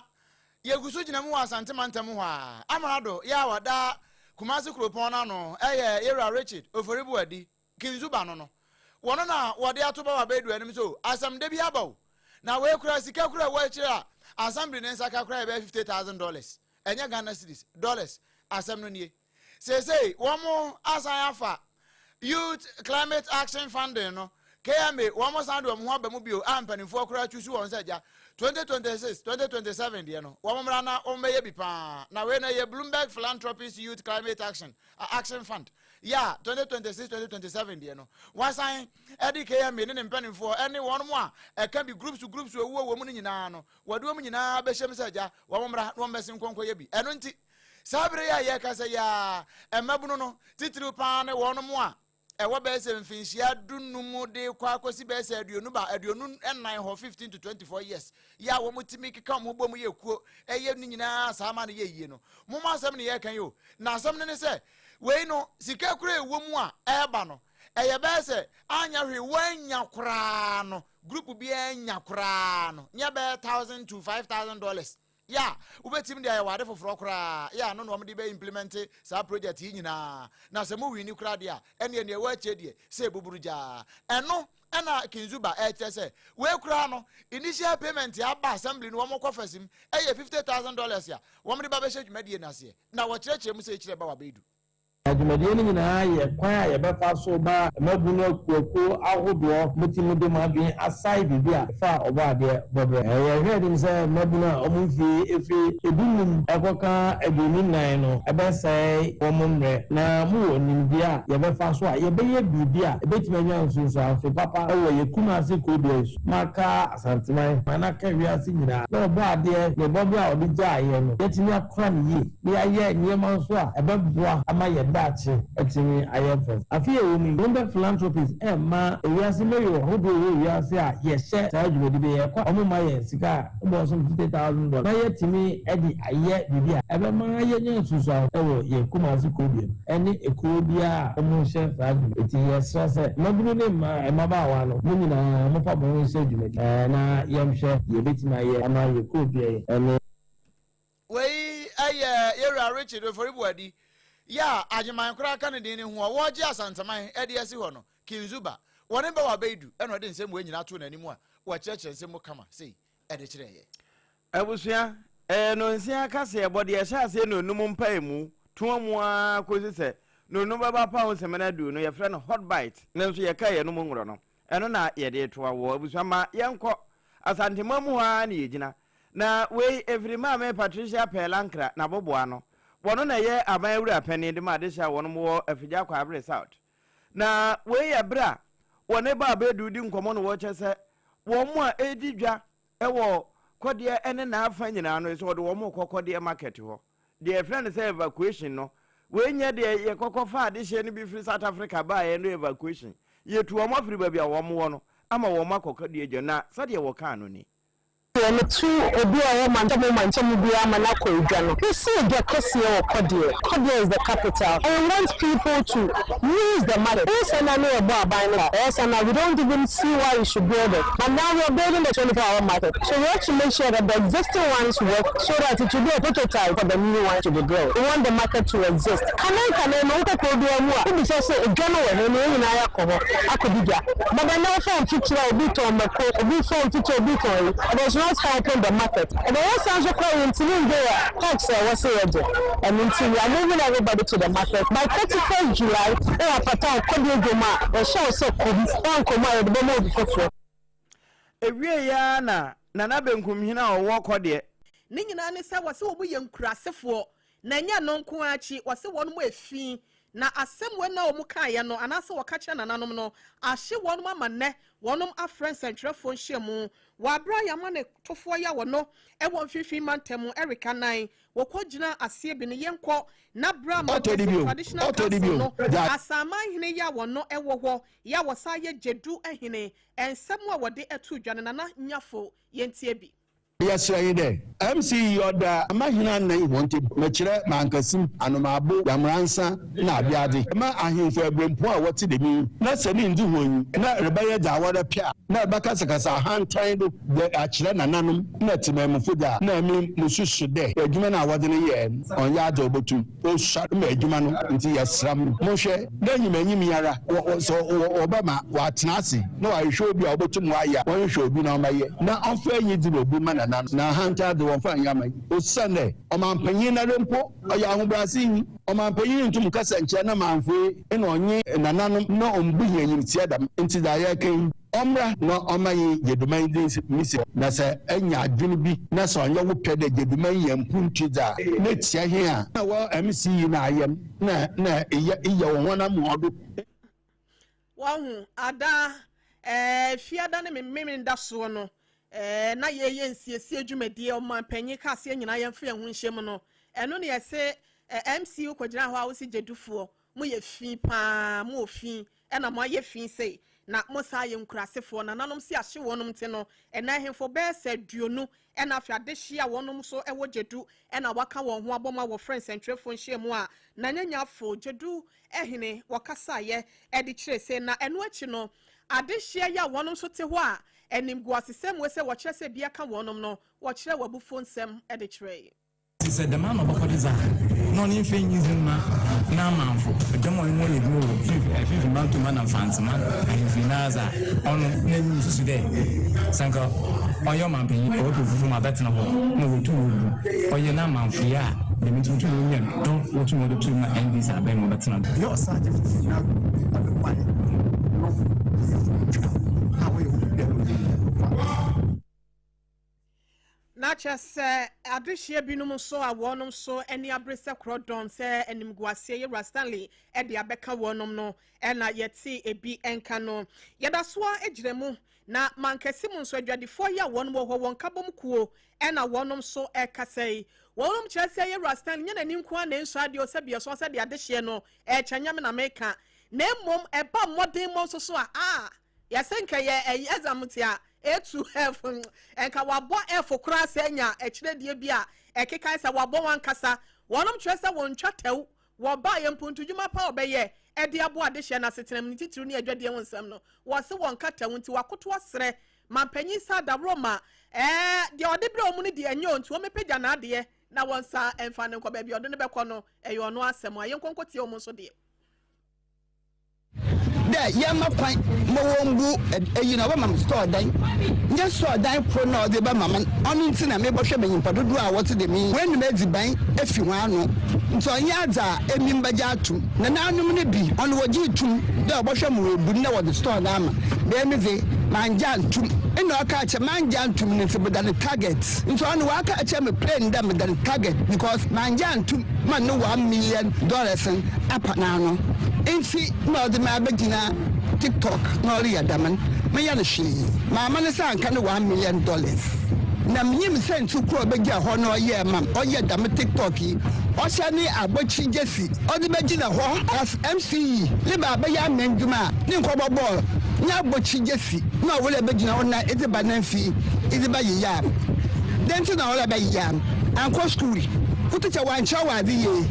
yɛgu so gyina mu wɔ Asante mantam hɔ a Amrado yɛ a ɔda Kumasi kuropɔn no ano yɛ Yɛwura Richard Ofori Boadi Kinzu ba no no, wɔno na wɔde ato Bawa Baidu anim sɛ o, asɛm da bi aba o, na wei koraa sika koraa ɛwɔ akyire a Assembly ne nsa ka koraa yɛ bɛyɛ $50,000, ɛnyɛ Ghana cedis, dollars, asɛm no nie. Seesei wɔn asan afa Youth Climate Action Funding no, KMA wɔn san de wɔn ho aba mu bio a mpanimfoɔ koraa twi so wɔn sɛ agya 2026 2027 deɛ no wɔn mmra na wɔn bɛyɛ bi paa. Na wei no yɛ Bloomberg Philanthropies Youth Climate Action Fund yɛ a 2026 2027 deɛ no wɔasan ɛde KMA ne ne mpanimfoɔ ɛne wɔn mo a ɛka bi, groups groups owuo wɔ mu no nyinaa no, wɔde wɔn nyinaa bɛhyɛm sɛ agya wɔn mmra na wɔn bɛsi nkɔnkɔ yɛ bi. Ɛno nti saa bere yi a yɛreka sɛ yɛa mmabunu no titiriw paa ne wɔn mo a ɛwɔ bɛyɛ sɛ mfinhyia 15 de kɔ akɔsi bɛyɛ sɛ 20 ba 24 hɔ, 15 to 24 years, yɛ a wɔn tumi keka wɔn ho bɔ mu yɛ kuo ɛyɛ ne nyinaa saa ma no yɛ yie no, mo mo asɛm ne yɛreka yi o. Na asɛm no ne sɛ wei no sika kura ɛwɔ mu a ɛreba no ɛyɛ bɛyɛ sɛ anya hwee wɔanya koraa no, group biara nya koraa no nyɛ bɛyɛ $1,000 to $5,000 yɛ a wobɛtumi de ayɛ wɔ ade foforɔ koraa yɛ a no na wɔde bɛ implement saa project yi nyinaa. Na sɛ mo win koraa deɛ a, ɛneɛ neɛ ɛwɔ akyire deɛ sɛ ebuburu gyaa. Ɛno ɛna Kinzuba ɛkyerɛ sɛ wei koraa no initial payment aba assembly no wɔn kɔ fɛsim ɛyɛ $50,000 a wɔn de ba bɛhyɛ dwumadie n'aseɛ na wɔkyerɛkyerɛ mu sɛ ekyirɛ ba wabɛdu. Dwumadie no nyinaa yɛ kwan a yɛbɛfa so ba mmabunu akuakuo ahodoɔ motumi de mo adwene asae biribi a ɛfa ɔbɔ adeɛ bɔberɛ. Yɛhwɛ anim sɛ mmabunu a ɔmo mfie ɛfiri 15 ɛkɔka 24 no ɛbɛsɛe wɔn mmerɛ na mowɔ nimdeɛ a yɛbɛfa so a yɛbɛyɛ biribi a ɛbɛtumi anya nsonsanso papa ɛwɔ yɛ Kumase kurodua yi so maka Asanteman ma n'aka wiase nyinaa na ɔbɔ adeɛ ne bɔberɛ a ɔde gyaeɛ no yɛtumi akora no yie na yɛayɛ nneɛma nso a ɛbɛboa ama yɛ daakye atumi ayɛ fɛ. Afe a ɛwɔ mu yi, Bloomberg Philanthropies ɛmma ewiase mayor ahodoɔ wɔ wiase a yɛhyɛ saa dwumadi bi yɛkɔ a wɔn ma yɛn sika a ɛbɔ so $50,000 na yɛtumi de ayɛ biribi a ɛbɛma yɛnya nsunsuanso ɛwɔ yɛn Kumase kurodua mu ɛne ekuro biara a wɔn hyɛ saa dwuma. Eti yɛsrɛ sɛ mmabunu ne mmaa mmabaawa no mo nyinaa mofa mo ho nhyɛ dwumadi na yɛnhwɛ deɛ ebɛtumi ayɛ ama yɛn kurodua yi ɛne. Wei ɛyɛ yɛwura Richard Ofori-Boadi yɛ a agyeman koraa ka ne din ne ho a wɔregye Asanteman de asi hɔ no, Kinzuba. Wɔne bɛwɔ abɛyidu ɛna ɔde nsɛm wei nyinaa too n'anim a wɔkyerɛkyerɛ nsɛm mu kama sei ɛde kyerɛ yɛ. Abusua, ɛyɛ nonsia kaseɛbɔ deɛ ɛhyɛ aseɛ nonum mpaemu toa mu ara kɔsi sɛ nonum bɛba pa ho sɛmina du no, yɛfrɛ no Hot Bite, ne nso yɛka yɛnom ngorɔ no, ɛno na yɛde toa wɔ. Abusua, ma yɛnkɔ Asanteman mu hɔ ara na yɛgyina. Na wei ɛfiri Maame Patricia Pɛɛlankra n'aboboa no. Wɔno na ɛyɛ aban awura panin de ma adehye a wɔnom wɔ Afigya Kwaabere South. Na wei yɛ berɛ a wɔne Baa Bedu di nkɔmmɔ no wɔkyɛ sɛ wɔn a ɛredi dwa wɔ Kɔdeɛ ne n'afa nyinaa no sɛ wɔde wɔn rekɔ Kɔdeɛ market hɔ. Deɛ yɛfrɛ no sɛ evacuation no, wei nyɛ deɛ yɛkɔkɔ fa adehyeɛ no bi firi South Africa baeɛ no evacuation. Yɛtu wɔn afiri baabi a wɔn wɔ no ama wɔn akɔ Kɔdeɛ dwa na sɛdeɛ wɔkaa no ni. Yɛmetu obi a ɔwɔ mantam mantam biara ma no akɔ edwa no. Yɛsi edwa kɛseɛ wɔ Kɔdeɛ. Kɔdeɛ is the capital and we want people to use the market. Ɛyɛ sɛ na ne yɛbɔ aban no ka, ɛyɛ sɛ na we don't even see why we should build it, but now we are building the 24-hour market, so we have to make sure that the existing ones work so that it will be a prototype for the new ones to be built. We want the market to exist. Kane kane no wokɔ kuro biara mu a, wobisa sɛ edwa no wɔ he na yɛn nyinaa yɛakɔ hɔ akɔdi dwa. But ɛnnɛ wofa mfikyire a, obi tɔn mako, obi fa mfikyire, obi tɔn yi. It is not helping the market. Ɛbɛyɛ saa nso koraa yɛntumi ngye yɛ tax a ɛwɔ sɛ yɛgye. Ɛno nti we are moving everybody to the market by 31st July. Wowɔ apata a ɔkɔdeɛ dwom a, yɛhyɛ wo sɛ kɔ mu. Woankɔ mu a, yɛde bɛma obi foforɔ. Ɛwieeɛ ara na Nana Benkumhene a ɔwɔ Kɔdeɛ. Ne nyinaa ne sɛ wɔse wɔn yɛ nkurasefoɔ, na ɛnyɛ ɛno nko ara akyi, wɔse wɔn efi. Na asɛm wei na wɔn kaeɛ no anaasɛ wɔka kyerɛ nananom no ahye wɔn ama nnɛ wɔn afrɛ nsɛntwerɛfoɔ nhyiamu wɔ aberɛ a yɛama ne tofoɔ yɛ wɔ no wɔ Mfimfini Mantam Eric Anan wɔkɔ gyina aseɛ bi no yɛnkɔ na berɛ a Mankessim Traditional Council no Asaman hene yɛ wɔ no wɔ hɔ yɛ a wɔsan yɛ Gyedu hene nsɛm a wɔde to dwa no Nana Nyafo yɛntie bi. Yɛserɛ nye dɛ, MC yi ɔda amahene anan hɔn ntamu, mekyerɛ Mankasim, Anomaabo, Yamoransa na Abeadze. Dɛm ahemfo ebirɛmpɔn a wɔtse dɛm yi, na sɛ ne nndzi hɔn nyi na rebɛyɛ dza woara pɛ a, na rebɛkasakasa ahantan do dze akyerɛ nananom na tsemanmufo dze a, nna emi mususu dɛ edwuma no a wɔdze no yɛɛ no ɔnnyɛ adze a obotum. Osuar ma edwuma no ntsi yɛsera mo, monhwɛ na enyimanyim yi ara sɛ wɔbɛma ɔatsena ase na ɔahwehwɛ obi a obotum ɔayɛ a, wɔnhwehwɛ obi na ɔmbɛyɛ na ɔmfa enyidzi na obu mma. nana no. Na ahantan dze wɔmmfa nnyɛ aman, osiandɛ ɔmampanyin noara mpo ɔyɛ ahobrɛadzenyi. Ɔmampanyin nntum nnkasa nnkyerɛ ne mamfoe na ɔnye nananom na ommbu hɛn enyimtsia dɛm ntsi dza yɛreka yi, ɔmbra na ɔmma nye Gyeduman dzi misi hɔ. Na sɛ enya adwen bi na sɛ ɔnnyɛ wo pɛ dɛ Gyeduman nya mpontu dze a, na tsia hɛn a nna wɔ MC yi na ayɛ no na na eyɛ eyɛ wɔ hɔn amoa do. Wahu, ada, ɛɛ, Fiada ne Memeneda soɔ no, ɛɛ, na yɛreyɛ nsiesie dwumadie, ɔmanpanyin kaa sɛ yɛn nyinaa yɛmfa yɛn ho nhyɛ mu no, ɛno na yɛse, ɛɛ, MC wokɔgyina hɔ a wose Gyedufoɔ, moyɛ fi paa, mowɔ fi, ɛna moayɛ fi sei, na mo saa yɛ nkurasefoɔ, nananom se ahye wɔnom nti no, ɛnɛ ahemfo bɛyɛ sɛ aduonu Ɛna afei adehye a wɔnom nso wɔ Gyedu na wɔaka wɔn ho abom a wɔfrɛ nsɛntwerɛfoɔ nhyiamu a Nanyanyafo Gyedu hene wɔkasaeɛ de kyerɛɛ sei na ɛno akyi no adehyeɛ yi a wɔnom nso te hɔ a animguasesɛm wei sɛ wɔkyerɛ sɛ bi aka wɔnom no wɔkyerɛɛ wɔn abufuo nsɛm de kyerɛe. Ntsi sɛ dɛm ara na ɔbɔkɔ do dze a, nna ɔno mfe nnyi dzin mma n'amamfo, dɔm a ɔnye hɔn yɛ edwuma wɔ Finimfin Mantamu ana Mfantsema ahemfo nyinara dze a, ɔno n'enyim susu dɛ sɛ anka ɔnnyɛ ɔmampanyin a ɔbɛpɛ fufu ma abɛtsena hɔ ma woetum woebu ɔyɛ n'amamfoyɛ a, dɛm ntsi wotum wonya dɔ wotum wɔdze tum ma NDC aban mu ɔbɛtsena do. Deɛ ɔsan gye fufu na ɔde wae no yɛ fomtwa a wɔyɛ ho biribi a wɔyɛ yie. Na kyerɛ sɛ adehyeɛ binom nso a wɔnom nso ani abere sɛ korɔdɔn sɛ animguaseɛ yɛwura Stanley de abɛka wɔnom no na yɛte ebi nka no. Yɛda so ara gyina mu na mankɛse mu nso adwadifoɔ yi a wɔnom wɔ hɔ wɔn nkabom kuo na wɔnom nso ɛkasa yi. Wɔnom kyerɛ sɛ yɛwura Stanley nyɛ n'ani nko ara na ɛnsɔ adeɛ o sɛ deɛ ɔsɔ sɛ deɛ adehyeɛ no ɛkyɛ nyɛ me na meka na mmom ɛba mmɔdenmmɔ nso so a ah Yɛse nka yɛ ɛyi exam nti a A to F nka wabɔ F koraa sɛ anya akyerɛdeɛ bi a ɛkekae sɛ wabɔ wankasa. Wɔnom kyerɛ sɛ wɔntwa tɛw wɔ ba yɛ mpuntudwuma pa a ɔbɛyɛ de aboa adehyeɛ no asetena mu ne titiriw ne adwadie ho nsɛm no. Wɔse wɔnka tɛw nti wakoto asrɛ mampanyin sɛ adaworo ma ɛɛ deɛ ɔde brɛ wɔn no deɛ ɛnyɛ o nti wɔmmɛpagya n'adeɛ na wɔnsa mfa no nkɔ baabi a ɔde no bɛkɔ no ɛyɛ ɔno asɛm a yɛnkɔ nkɔtie wɔn nso deɛ. Dɛ yɛmma kwan ma wombu eyi no, ɔbɛma me store dan. Nnyɛ store dan kor na ɔdze bɛma me, ɔno ntsi na mebɔhwɛ ma nyimpa dodow a wɔtse dɛm yi woenum edziban efi hɔn ano. Ntsi ɔnnyɛ adze a emi mebɛgye ato mu. Nanaanom no bi, ɔno wɔgyee to mu dɛ ɔbɔhwɛ ma woebu no na wɔdze store no ama. Na emi dze, manngye annto mu. Nna ɔkaa kyerɛ manngye annto mu no ntsi meda no target. Ntsi ɔno ɔaka akyerɛ me plain dɛ meda no target because manngye annto mu ma no $1 million no apa n'ano ntsi na ɔdze me abɛgyina TikTok na ɔreyɛ dɛm no, mennyɛ no hwee. Mamma ne nsa annka no $1 million. Na minyim siantsir kor a obegyina hɔ na ɔyɛɛ ma me, ɔyɛɛ dɛm TikTok yi, ɔhyɛ ne abɔkye jersey, ɔdze bɛgyina hɔ as MCE ne ba abɛyɛ amandwuma a ne nkɔbɔ bɔɔl nye abɔkye jersey na ɔwɔ dɛ ebɛgyina hɔ na edze ba n'emfi edze bɛyeyaa me. Dɛn ntsi na ɔwɔ dɛ ebɛyeyaa me? Annkɔ skuul, wo tikya ɔannkyerɛ wo adze yie.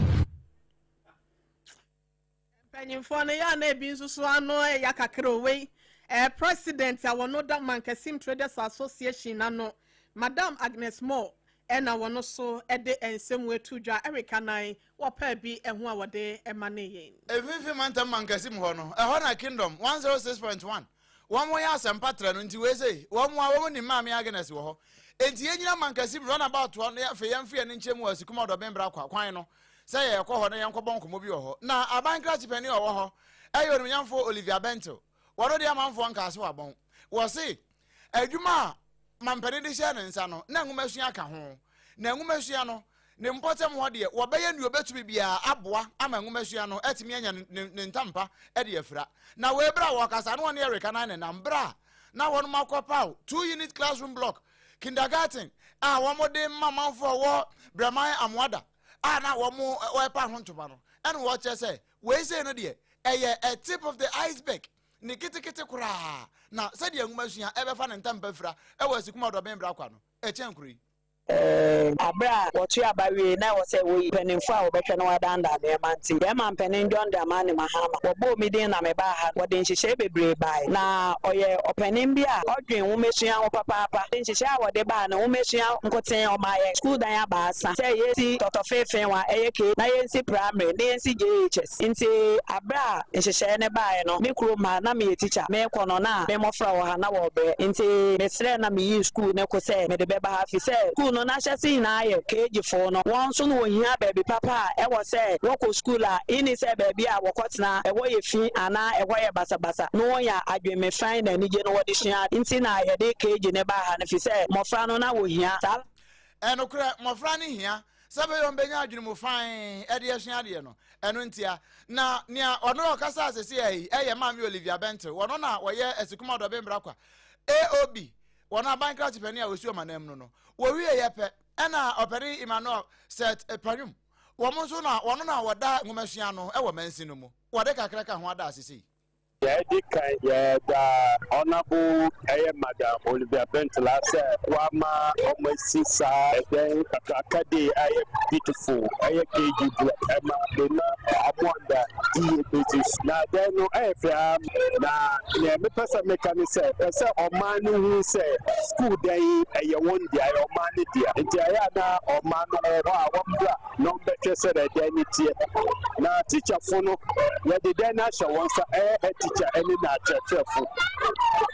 Mpanyinfoɔ no yɛ a na ebi nso so ano ɛya kakra o wei ɛɛ president a wɔn da Mankasim Traders Association n'ano Madam Agnes Moore ɛna wɔn nso ɛde nsɛm wei to dwa Eric Anan wɔpɛ bi ɛho a wɔde ɛma ne yɛn. Mfimfini mantam Mankasim hɔ no, ɛhɔ na Kingdom 106.1 wɔn yɛ asɛmpa trɛ no nti wei sei wɔn a wɔn nim Maame Agnes wɔ hɔ. Enti yɛnyina Mankasim runabout hɔ na afei yɛmfa yɛn ani nkyerɛ mu wɔ Asikuma Ɔdɔbenbra kwa kwan no sɛ yɛrekɔ hɔ na yɛnkɔbɔ nkɔmmɔ bi wɔ hɔ. Na aban krakye panin a ɔwɔ hɔ yɛ Onimnyamfoɔ Olivia Bentil. Wɔno deɛ amanfoɔ nkaa sɛ wabɔn. Wɔse adwuma a mampanin de hyɛɛ ne nsa no, na nwomasua ka ho. Na nwomasua no, ne mpɔtam hɔ deɛ, wɔbɛyɛ nea ɔbɛtumi biara aboa ama nwomasua no atumi anya ne, ne, ne ntampa de afira. Na wei berɛ a wɔkasa no, wɔne Eric Anan nenam berɛ a na wɔnom akɔpaw two-unit classroom block kindergarten a wɔde ma manfoɔ a wɔ Brɛman Amoada a na wɔn wɔrepa ho ntoma no, ɛna wɔkyerɛ sɛ wei sei no deɛ ɛyɛ a tip of the iceberg, ne ketekete koraa, na sɛdeɛ nwomasua ɛbɛfa ne ntampa fira ɛwɔ Asikuma Ɔdɔben Brakwa no, ɛkyɛn koro yi. Bere a wɔtoe aba wiei na ɛwɔ sɛ woyi mpanyimfo a wɔbɛhwɛ na wɔadandan nneɛma nti, yɛn manpanin John Dramani Mahama, wɔbɔɔ me din na mebaa ha no, wɔde nhyehyɛe bebree bae. Na ɔyɛ ɔpanyin bi a ɔdwen nwomasua ho papaapa. Nhyehyɛe a wɔde bae no, nwomasua nkotsee, ɔmaa yɛn skuul dan abaasa sɛ yensi Tɔtɔfeefeewa, ɛyɛ K, na yensi Primary, na yensi JHS. Ntsi aber a nhyehyɛɛ no bae no, me kurom ha, na meyɛ tikya. Merekɔ no, na me mbofra wɔ ha na wɔrebrɛ. Ntsi meserɛɛ na miyii skuul no ko sɛ mede bɛba ha, fisɛ skuul no n'ahyɛse nyina yɛ KG fo no, hɔn so no wohia beebi papa a ɛwɔ sɛ wɔkɔ skuul a nnyi sɛ beebi a wɔkɔtsena hɔ yɛ fi anaa hɔ yɛ basabasa na wonya adwenmefan na anigye no wɔde sua ade. Ntsi na yɛde KG no baa ha no, fisɛ mbofra no na wohia saa. Nokorɛ, mmɔfra no hia sɛ ɛbɛyɛ wɔn bɛnya adwene mu fann de asua adeɛ no. Ɛno ntia. Na nea ɔno a ɔkasa seesei yi yɛ Maame Olivia Bentil. Ɔno na ɔyɛ Asikuma Ɔdɔbe Mbrakwa, AOB, wɔn aban krakye panin a ɔsi wɔn ananmu no. Wɔwieeɛ pɛ, ɛna Ɔpanin Emmanuel Seth Panyum, wɔn nso na wɔn na wɔda nwomasua ano wɔ mansin no mu. Wɔde kakra ka ho ada ase sei. Deɛ ɛdi kan, yɛda Honourable ɛyɛ Madam Olivia Bentla sɛ wama wɔasi saa ɛdan kakraka dei a ɛyɛ beautiful, ɛyɛ KG block ɛma Dona Amoanda DA basis. Na dan no ɛyɛ fɛ ara na deɛ mepɛ sɛ meka ne sɛ, pɛ sɛ ɔman no hu sɛ school dan yi ɛyɛ wɔn dea, ɛyɛ ɔman no dea. Nti ɛyɛ a na ɔman no wɔ hɔ a wɔmmra na wɔbɛhwɛ sɛdeɛ dan no teɛ. Na tikyafo no, yɛde dan no ahyɛ wɔn nsa, ɛyɛ head teacher ne n'akyerɛkyerɛfo.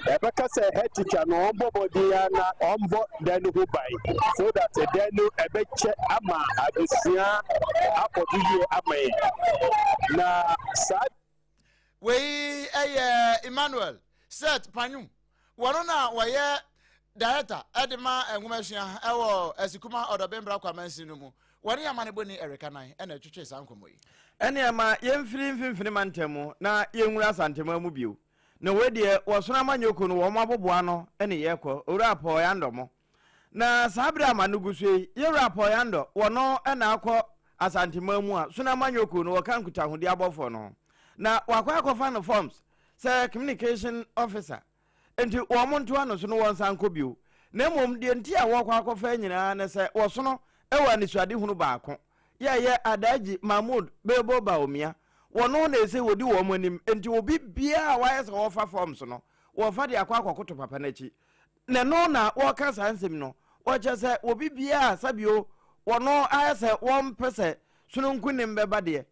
Yɛbɛka sɛ head teacher no, ɔmbɔ mmɔden ara na ɔmbɔ dan no ho ban so that dan no ɛbɛkyɛ ama adesua akɔ do yie ama yɛn. Na saa. Wei yɛ Emmanuel Seth Panyum. Wɔno na wɔyɛ Director de ma nwomasua wɔ Asikuma Ɔdɔbembra Kwamansin no mu. Wɔne Amanebɔni Erica Nan na ɛtwetwee saa nkɔmmɔ yi. Ɛnneɛ ma yɛmfiri Mfimfini Mantam mu na yɛnwura Asanteman mu bio. Na wei deɛ, wɔsono amanyɔkuo no, wɔn aboboa ano ne yɛrekɔ, Owura Paul Yandɔ mo. Na saa berɛ a ma no gu so yi, Yɛwura Paul Yandɔ, wɔno na akɔ Asanteman mu a, sono amanyɔkuo no, wɔka nkutahodie abɔfoɔ no ho. Na wakɔ akɔfa no forms sɛ Communication Officer. Enti wɔn ntoa no so no wɔnsan nkɔ bio, na mmom deɛ nti a wɔrekɔ akɔfa nyinaa ne sɛ wɔsono wɔ anisoadehunu baako, yɛ ɛyɛ Alhaji Mahmood Belbo Bawumia, wɔno na ɛsɛ wɔdi wɔn anim, enti obi biara a wayɛ sɛ ɔrefa forms no, wɔrefa de akɔ akɔkoto papa no akyi. Na ɛno na wɔreka saa nsɛm no, wɔkyerɛ sɛ obi biara a sɛbio wɔno ayɛ sɛ wɔmpɛ sɛ sono nkonim bɛba deɛ,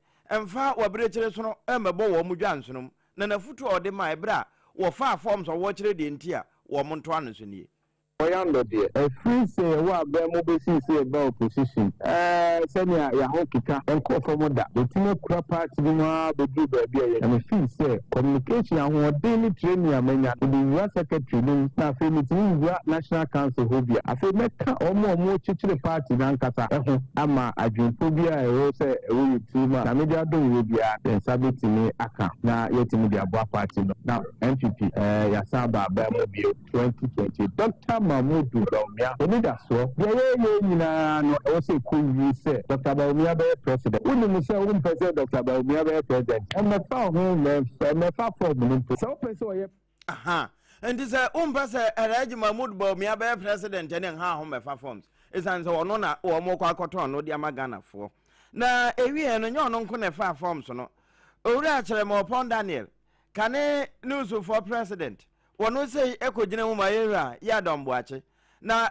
mfa w'abirekyire sono mmɛbɔ wɔn dwansono mu, Na n'afotu a ɔde mae bere a wɔfaa fɔm sɛ wɔrekyerɛ deɛ nti a wɔntoa no so nie. Ɔyandɔ deɛ. Ɛfiri sɛ yɛwɔ aban mu bɛsii sɛ yɛbaa opposition ɛɛ sɛnea yɛahokeka nkɔɔ fam da. Yɛtumi akura party no mu ara bɛduru baabi a yɛn. Na me feel sɛ communication ahoɔden ne training a manya no mede wura secretary no mu na afei metumi wura national council hɔ bi a afei mɛka wɔn a wɔrekyekyere party no ankasa ho ama adwenpɔ biara a ɛwɔ sɛ ɛwɔ yɛn tirim a Nyame de adom yɛ biara yɛn nsa bɛtumi aka na yɛatumi de aboa party no na NPP eh, yɛasan aba aban mu bio 2020 Doctor Mahmood Bawumia anidasoɔ deɛ yɛyɛ nyinaa no ɛwɔ sɛ ɛkɔ wie sɛ Doctor Bawumia bɛyɛ president. Wonim sɛ wompɛ sɛ Doctor Bawumia bɛyɛ president ɛmmɛfa ho mmɛfa form no mpo sɛ wopɛ sɛ ɔyɛ Aha. Nti sɛ wompɛ sɛ Alhaji Mahmood Bawumia bɛyɛ president ɛne nha ho mmɛfa forms. Ɛsiane sɛ ɔno na wɔn kɔ akɔtɔn no de ama Ghanafoɔ. Na ɛwieɛ no, nyɛ ɔno nko na ɛfaa forms no. Owura Kyeremɔpɔn Daniel, kane Newsfoɔ president, wɔno sei kɔgyina mu ma yɛwura Yiadom Boakye. Na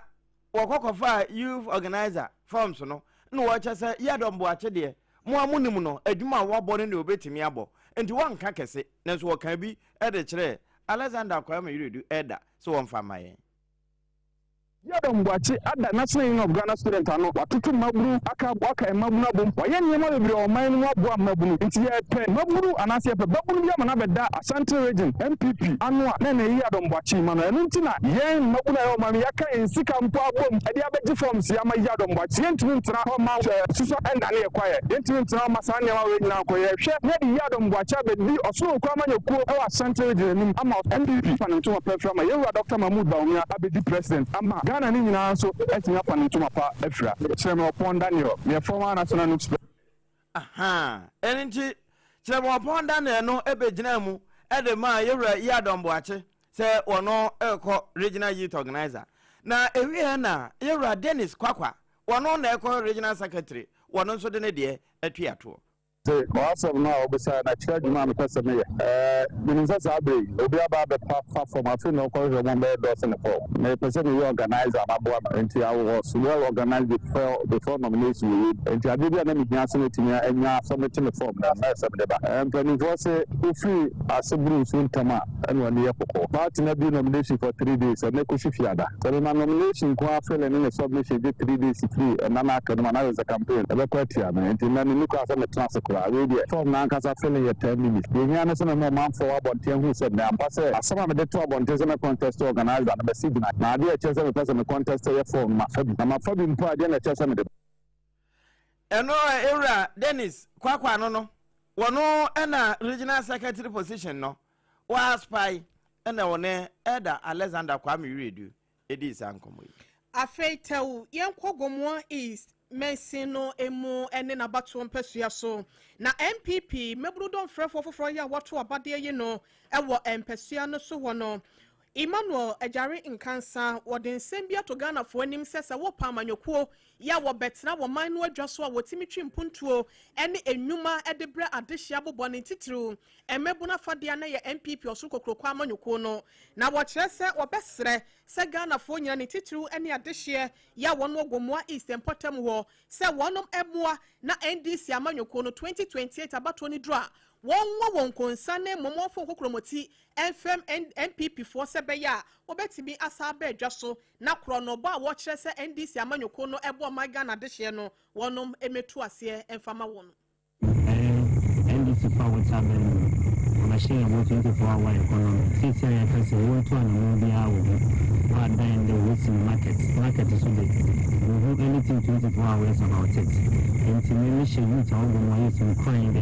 wɔkɔ kɔfaa youth organiser forms no na wɔkyɛ sɛ Yiadom Boakye deɛ, mo a monim no, adwuma a wabɔ ne deɛ ɔbɛtumi abɔ. Nti wɔnka kɛse, nanso wɔkaa bi de kyerɛɛ Alexander Kwame Wiredu Ɛda sɛ wɔmfa mma yɛn. Yiadom Boakye ada National Union of Ghana Students ano, watoto mmabunu aka waka mmabunu abom, wayɛ nneɛma bebree wɔ ɔman no mu aboa mmabunu. Nti yɛpɛ mmabunu anaasɛ yɛpɛ babunu bi ama no abɛda Ashanti Region NPP ano a na ɛna Yiadom Boakye ma no. Ɛno nti na yɛn mmabunu a yɛwɔ ɔman mu yɛaka yɛn sika mpo abom de abɛgye forms yi ama Yiadom Boakye. Yɛntumi ntena hɔ mma susua nnane yɛn kwaeɛ. Yɛntumi ntena hɔ mma saa nneɛma wei nyinaa nkɔ. Yɛhwɛ na yɛde Yiadom Boakye abɛdi Ɔsoro Nkoa Amanyɔkuo wɔ Ashanti Region anim ama NPP afa ne ntoma pa afira ama yɛn Wura Dɔkta Mahmood Bawumia abɛdi President ama Ghana no nyinaa nso atumi afa ne ntoma pa afira. Kyerɛme Ɔpɔn Daniel, meyɛ former National Nukes President. Ahaa, ɛno nti Kyerɛme Ɔpɔn Daniel no bɛgyinaa mu de maa Yɛwura Yiadom Boakye sɛ wɔno rekɔ Regional Youth Organiser. Na ɛwieɛ na Yɛwura Dennis Kwakwa, wɔno na ɛkɔ Regional Secretary, wɔno nso de ne deɛ atua toɔ. Te w'asɛm no a wobisae no akyerɛ adwuma a mepɛ sɛ meyɛ. Ɛɛ, minim sɛ saa bere yi, obi aba abɛpa fa fam, afei na ɔkɔhwehwɛ wɔn bɛyɛ dɔsen fam. Mepɛ sɛ meyɛ organiser a maboa no, enti I was well organised before before nomination wɔ wei. Enti adeɛ bi a na mehia sɛ mɛtumi anya asubmit me form no, na ɛsɛ mede ba. Ɛɛ, mpanimfoɔ se wofiri ase boro nsuo ntɛm a, ɛna w'ani yɛ kɔkɔɔ. Party no abue nomination for 3 days, ɛnnɛ kɔsi Fiada. Sɛ mema nomination nko ara filling ne ne submission gye 3 days firi ɛnna no aka no mu a, na ayɛ sɛ campaign ɛbɛkɔ atia me. Nti nnɛ menni koraa sɛ metena ase koraa. Wei deɛ, form no ankasa filling yɛ 10 minutes. Deɛ ɛhia ne sɛ mema ɔmanfoɔ wɔ abɔnten ahu sɛ nnɛ ampa sɛ asɛm a mede to abɔnten sɛ mɛ contest organizer no, masi gyina. Na adeɛ a ɛkyerɛ sɛ mepɛ sɛ me contest yɛ form no, mafa bi. Na mafa bi mpo a, ɛdeɛn na ɛkyerɛ sɛ mede Ɛno Ewura Dennis Kwakwa no no, wɔno ɛna Regional Secretary position no, wɔaspy ɛna wɔne Elder Alexander Kwame Wiredu ɛdii saa nkɔmmɔ yi. Afei tɛw yɛnkɔ Gomoa East mansin no mu ne n'abatoɔ mpasua so. Na NPP mmabunu dɔmfrɛfoɔ foforɔ yi a wɔato abadeɛ yi no wɔ mpasua no so hɔ no, Emmanuel Agyare Nkansah, wɔde nsɛm bi ato Ghanafoɔ anim sɛ sɛ wɔpɛ amanyɔkuo yi a wɔbɛtena wɔ man no adwa so a wɔtumi twe mpuntuo ne nnwuma de brɛ adehyeɛ abobɔ ne titiriw mmabunu afadeɛ a na ɛyɛ NPP ɔsoro kokuroko amanyɔkuo no. Na wɔkyerɛ sɛ wɔbɛsrɛ sɛ Ghanafoɔ nyina ne titiriw ne adehyeɛ yi a wɔn wɔ Gomoa East mpɔtam hɔ sɛ wɔnom mmoa na NDC amanyɔkuo no 2028 abatoɔ no duru a wɔnwɔ wɔn nkonsa ne mmom wɔmfa kokuromoti mfɛm NPP foɔ sɛ bɛyɛ a wɔbɛtumi asa aba adwa so na korɔnɔbɔ a wɔkyerɛ sɛ NDC amanyɔkuo no ɛbɔ ɔman Ghana adehyeɛ no wɔnom mmɛtu aseɛ mfama wɔn. NDC fa wɔte abɛn mu no, wɔbɛhyɛ yɛn wɔ 24 hour economy. Seesei a yɛka sɛ wɔntu anammɔn biara wɔ ho, wɔadan dɛ wɔsi no market, market so de, wɔhu anything 24 hours about it. Nti me mehyɛ youth a wɔbɔ mu ayɛ sɛ nkuran dɛ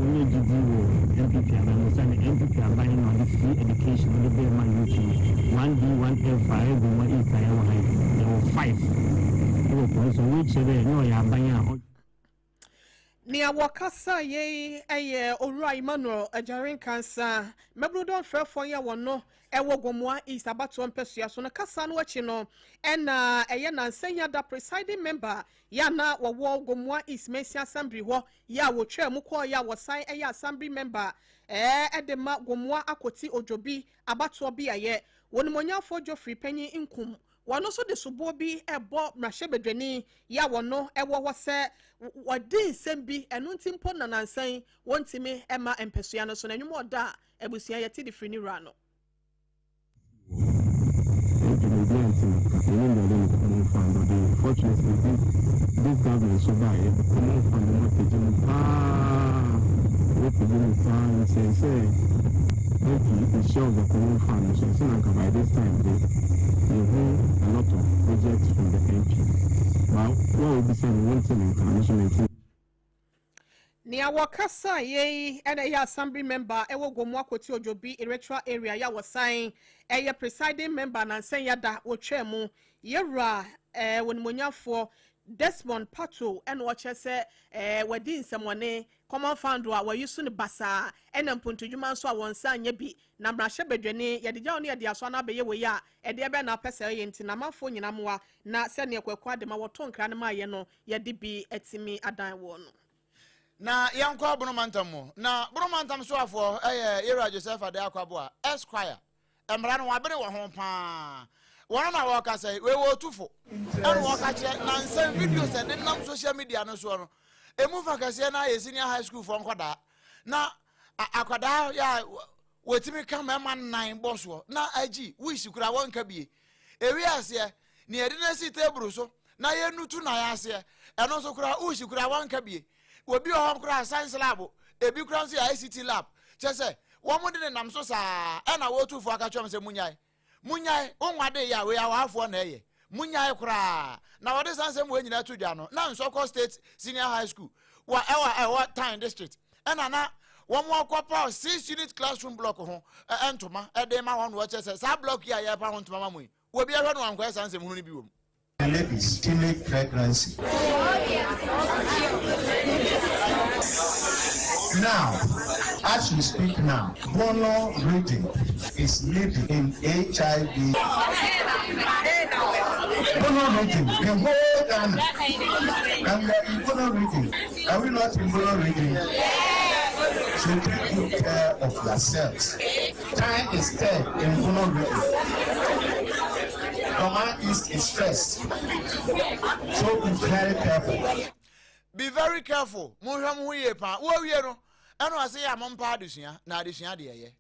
wɔnyɛ gyidzi wɔ NPP aban mu, osiane NPP aban na ɔde free education ɔde brɛ ma youth no. 1D, 1F a ɛyɛ Gomoa East a yɛwɔ ha yi, yɛwɔ 5 wɔ police, wei kyerɛ dɛ na ɔyɛ aban a ɔ Nea wɔkasa yei yɛ Owura Emmanuel Agyare Nkansah, mmabunu dɔmfrɛfoɔ yi a wɔno ɛwɔ Gomoa East abatoɔ mpasua so no. Kasa no akyi no ɛna ɛyɛ nansa yi ada presiding member yɛ a na wɔwɔ Gomoa East Mansin Assembly hɔ yɛ a wɔtwaa mu kɔɔ yɛ a wɔsan ɛyɛ assembly member ɛde ma Gomoa Akoti Odwobi abatoɔ beaeɛ, wɔnimonyamfoɔ Geoffrey Panyin Nkum. Wɔn nso de soboɔ bi ɛbɔ mmarahyɛbadwani yi a wɔno ɛwɔ hɔ sɛ wɔde nsɛm bi ɛno nti mpo na nansan wɔntumi ɛma mpasua no so na nnwom ɔda a abusua yɛte de firi ne wura no. Dwumadi a nti menim deɛ ɔde ne common fund ɔde. Fortunately, this government so baeɛ, common fund no apagya mu paa, wɔapagya mu paa. Nti ɛsɛ MP the share of the common fund no so ɛsɛ na nka by this time de yɛhu a lot of projects from the MP, but wo a wobisa no wonte ne nka no so mente. Nea wɔkasa yei ɛna ɛyɛ assembly member ɛwɔ Gomoa Akoti Odwobi electoral area yɛ a wɔsan ɛyɛ presiding member nansan yada wɔtwa mu, yɛwura wɔnimonyamfoɔ Desmond Pato, ɛna wɔkyerɛ sɛ wɔadi nsɛmɔne common fund a wɔyi so no basaa ɛna mpuntudwuma nso a wɔn nsa nyɛ bi na mmarahyɛbadwani yɛde gya wɔn ne yɛde aso ana abɛyɛ wei a ɛdeɛ bɛn na apɛ sɛ ɛyɛ. Nti na amanfoɔ nyinaa mmoa na sɛnea Kwaku Adema wɔto nkra no maayɛ no yɛde bi atumi adan wɔn no. Na yɛnkɔ Bono mantam mu, na Bono mantam soafoɔ ɛyɛ Yɛwura Joseph Ade Akwaboa Esquire. Mmara no wabere wɔ ho paa. Wɔn na wɔkasa yi, wei wɔ otufo ɛna wɔka kyerɛ na nsɛm videos ɛde nam social media no soɔ no emu fa kɛseɛ na ayɛ senior high school foɔ nkɔdaa na akwadaa yɛ a wɔtumi ka mmarima nnan bɔ soɔ na agyi wish kura wɔnka bie ewi aseɛ nea yɛde no asi table so na yɛnutu na yɛ aseɛ ɛno nso kura wish kura wɔnka bie. Obi wɔ hɔ koraa science lab, ebi kura nso yɛ ICT lab kyɛ sɛ wɔn de ne nam so saa ɛna wɔtu fo aka kyerɛ wɔn sɛ munyae, munyae wonwade yɛ a wei awaafoɔ na ɛyɛ munyae koraa. Na wɔde saa nsɛm wɔ nyinaa to dwa no na Nsɔkɔ State Senior High School wɔ ɛwɔ Tan District ɛna na wɔn akɔpa six unit classroom block ho ntoma ɛde ma wɔn. Wɔkyɛ sɛ saa block yi a yɛrepa ho ntoma ma mo yi, obi ahwɛ no ankɔyɛ saa nsɛm hunu no bi wɔ mu. Ladies, teenage pregnancy. Now, As we speak now, Bono region is leading in HIV. Bono region, the whole Ghana. And we are in Bono region. Are we not in Bono region? So take good care of yourselves. Time is third in Bono region. Dormaa East is first. So be very careful. Be very careful, monhwɛ mo ho yie paa. Wɔwie no, ɛna ɔse yɛ a mompa adesua, na adesua deɛ ɛyɛ.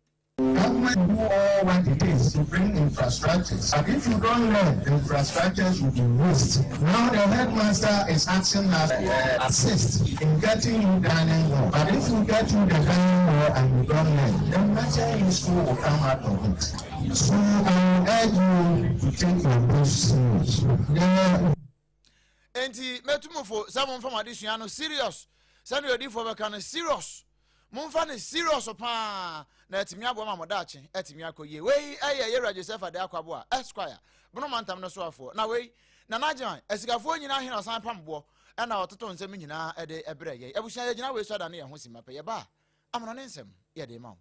Government do all what it is to bring infrastructures, but if you don't learn, the infrastructures will be waste. Now the headmaster is asking us to assist in getting you dining hall, but if you get you the dining hall and you don't learn, then nothing useful will come out of it. So I will urge you to take your books serious. The Enti mɛtu mo fo sɛ momfa mo adesua no serious, sɛnea odiyifoɔ bɛka no, serious. Momfa no serious paa na atumi aboa ma mo daakye atumi akɔ yie. Wei yɛ Yɛwura Joseph Ade Akwaboah, Esquire, Bono Mantam no soafoɔ. Na wei, Nana Agyeman, asikafoɔ nyinaa hene ɔsan pam boɔ ɛna ɔtoto nsɛm nyinaa de brɛ yɛn. Abusua yɛgyina wei so adane yɛn ho simma pɛ. Yɛba a, amono ne nsɛm yɛde ma wo.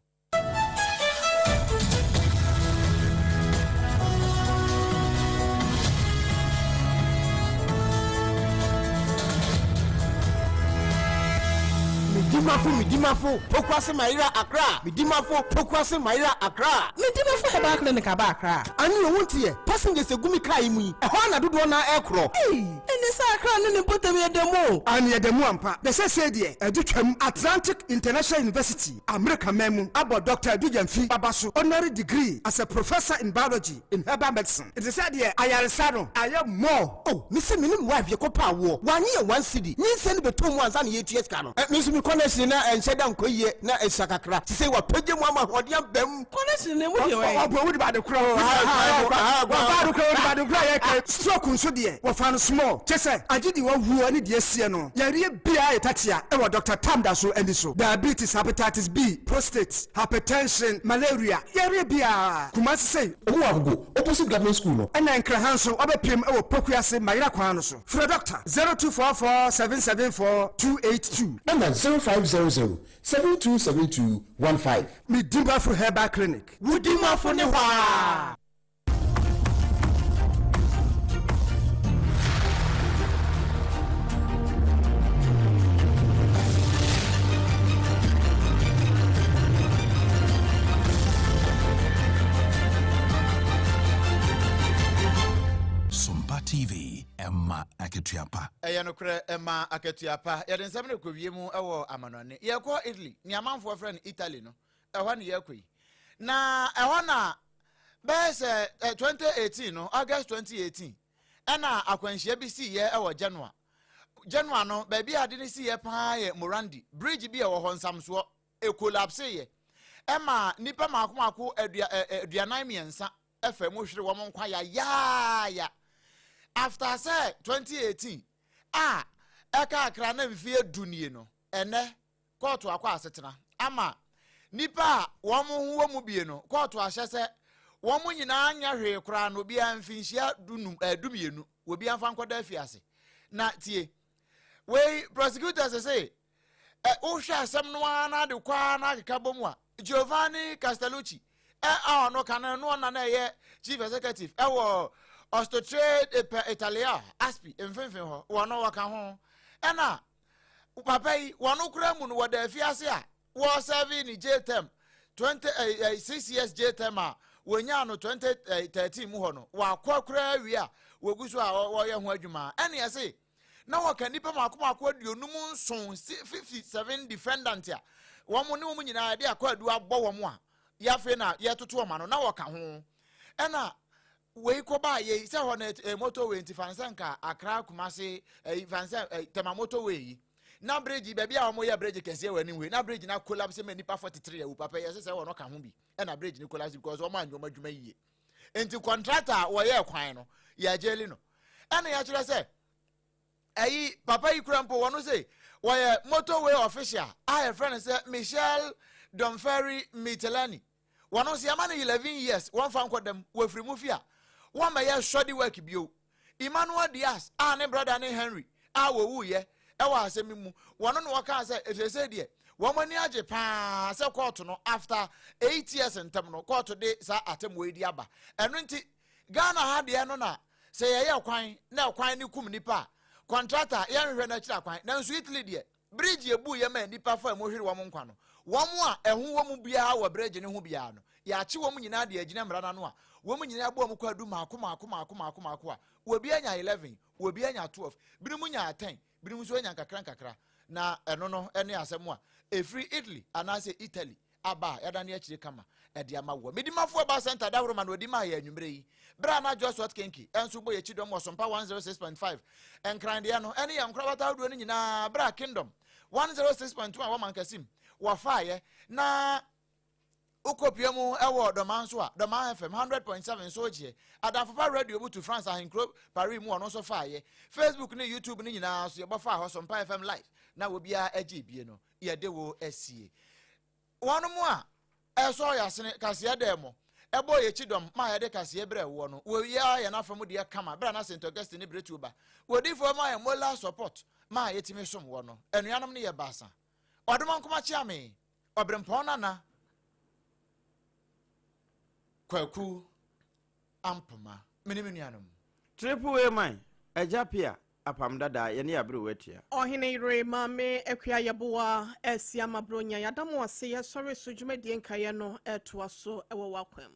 Medimafo Medimafo Pokuase Mayera Accra Medimafo Pokuase Mayera Accra. Medimafo Herbal Clinic aba Accra. Ane o wonteɛ, passengers egu me car yi mu yi, ɛhɔ ara na dodoɔ no ara ɛrekorɔ. Ei! Ɛne sɛ Accra ne ne mpɔtam yɛ da mu o. Aane ɛda mu ampa, na seesei deɛ ɛde twam. Atlantic International University. Amerika man mu abɔ Dɔkta Adu Gyamfi aba so honorary degree as a professor in biology in herbal medicine. Nti sɛ deɛ ayaresa no ayɛ more. Oh me se me ne me wife yɛkɔ pɛ awoɔ wanye yɛn one cedi nyinsɛn no bɛtɔ mu ansa na yɛtua sika no. Me nso me connection na ɛnhyɛ da nkɔ yie na ɛsua kakra sesei wapagya mu ama ahoɔden aba mu. Connection no emu deɛ ɔyɛ. Ɔbɔ wodi ba de korɔ ɔbaa de korɔ wodi ba de korɔ yɛ kɛ. Stroke nso deɛ wɔfa no small kyɛ sɛ agye deɛ wawuo ne deɛ asie no yareɛ biara yɛ tatia ɛwɔ Doctor Tam da so ani so diabetes hepatitis B prostate hypertension malaria yareɛ biara Kumasi sei. Ɔmo wɔ Agogo opposite government school no. Ɛna Nkraha nso wabɛpiem ɛwɔ Pokuase Mayera kwan no so frɛ Doctor 0244 774 282. Ɛna 0500 7272 15. Medimafo Herbal Clinic, wo dimafo ne hɔ aa. Sompa TV, ɛma akatua pa. Ɛyɛ nokorɛ, ɛma akatua pa. Yɛde nsɛm no rekɔwie mu wɔ amanɔne. Yɛrekɔ Italy, nea amanfoɔ frɛ no Italy no, ɛhɔ ne yɛrekɔ yi. Na ɛhɔ na bɛyɛ sɛ 2018 no, August 2018, ɛna akwanhyia bi siiɛ wɔ Genoa. Genoa no, baabi a ade no siiɛ paa yɛ Morandi, bridge bi a ɛwɔ hɔ nsamsoɔ, ɛkolapseeɛ. Ɛma nnipa mmaako mmaako 43 fa mu hwere wɔn nkwa yayaaya. After sɛ 2018 a ɛka akra na mfeɛ du nie no, ɛnɛ kɔɔto akɔ asetena ama nnipa a wɔn ho wɔ mu bie no, kɔɔto ahyɛ sɛ wɔn nyinaa nyɛ hwee koraa no obiara mfinhyia dunum ɛɛ eh, dumienu obiara mfa nkɔda afiase. Na tie, wei prosecutors se Ɛ, wohwɛ asɛm no ara na ade kɔ ara na akeka bɔ mu a, Giovanni Castellucci, ɛ, a ɔno kan no ɔna na ɛyɛ chief executive ɛwɔ Autostrade per Italia, ASPI, mfimfini hɔ, wɔno wɔka ho. Ɛna papa yi, wɔno koraa mu no wɔda afiase a wɔsɛve ne jail term, 20, eh, eh, 6 years jail term a wɔnyaa no 2013 mu hɔ no, wakɔ koraa wie a wɔgu so a wɔyɛ ho adwuma. Ɛne ɛse, na wɔka nnipa mmaako mmaako 57, 57 defendant a wɔn ne wɔn nyinaa yɛde akwaadu abɔ wɔn a yɛafei na yɛtoto wɔn ano na wɔka ho. Ɛna wei kɔbaa yei sɛ hɔ no eh, motorway nti fa nsɛ nka Accra Kumasi eh, fa nsɛ eh, Tema motorway yi na bridge baabi a wɔyɛ bridge kɛseɛ wɔ anim wei na bridge na collapse ma nnipa 43 awu papa yɛ sɛ sɛ wɔn ka ho bi ɛna bridge no collapse because wɔn anyɛ wɔn adwuma yie nti contractor a wɔyɛ kwan no yɛagyeli no ɛna yɛakyerɛ sɛ ɛyi papa yi kura mpo wɔn se wɔyɛ motorway official a yɛfrɛ no sɛ Michel Donferri Mitelani wɔn nso yɛma no 11 years wɔmfa nkɔ dɛm wɔfiri mu fi a wɔmmɛyɛ shoddy work bio Emmanuel Diaz a ne brada ne Henry a wɔwuiɛ ɛwɔ asɛm mu wɔn na wɔkaa sɛ ɛsɛsɛ deɛ Wɔn ani agye paa sɛ kɔɔto no after 8 years ntam no, kɔɔto de saa atemmuo yi de aba. Ɛno nti Ghana ha deɛ no, na sɛ yɛyɛ kwan na ɛkwan no kum nipa a, contractor yɛnhwehwɛ no akyiri akwan. Nanso Italy deɛ, bridge ebu yɛ ma nipa fa mu hwere wɔn nkwa no, wɔn a ɛho wɔ mu biara wɔ bridge no ho biara no, yɛakye wɔn nyinaa de agyina mmara n'ano a wɔn nyinaa bɔ wɔn kɔ adu maako maako maako maako maako a obi anya 11, obi anya 12, binom nya 10, binom nso anya nkakra nkakra. Na ɛno no ne asɛm a ɛfiri Italy anaasɛ Italy aba a yɛada ne akyire kama ɛde ama wɔ Medimafoɔ ba center dahoro ma na ɔdi maa yɛ anwummerɛ yi, berɛ a na Joshua Kenki nso bɔ yɛkyi dɔm wɔ Sompa 106.5 Nkran deɛ no ɛne yɛn nkorabata ahodoɔ no nyinaa, berɛ a Kingdom 106.2 a wɔma nkasim wɔfaeɛ na wokɔpia mu ɛwɔ Dɔma nso a, Dɔma FM 100.7 nso gyeɛ. Adamfopa Radio butu France ahenkuro Paris mu, ɔno nso faeɛ. Facebook ne YouTube no nyinaa so yɛbɔ faa hɔ, Sompa FM live, na obiara agye bie no yɛde wo asie. Wɔn mu a ɛsɔ yɛasene kaseɛ dɛ mo ɛbɔ yɛkyi dɔm ma yɛde kaseɛ berɛ woɔ no, wɔwia yɛn afa mu deɛ kama berɛ na St Augustine ne berɛtuo ba wɔdifoɔ ma yɛ moral support ma yɛtumi som wɔ no. Anuanom no yɛ baasa, Ɔdoma Nkoma Kyeame, Ɔberempɔn Nana Kwaku Ampoma, mene me nuanom. Triple A man, Agya Pia, apam dada, yɛne yɛabere watua. Ɔhene yere Maame Akua Yɛboa asi ama Bronya. Yɛada mo ase. Yɛsɔre so dwumadie nkaeɛ no ɛtoa so ɛwɔ w'akwam.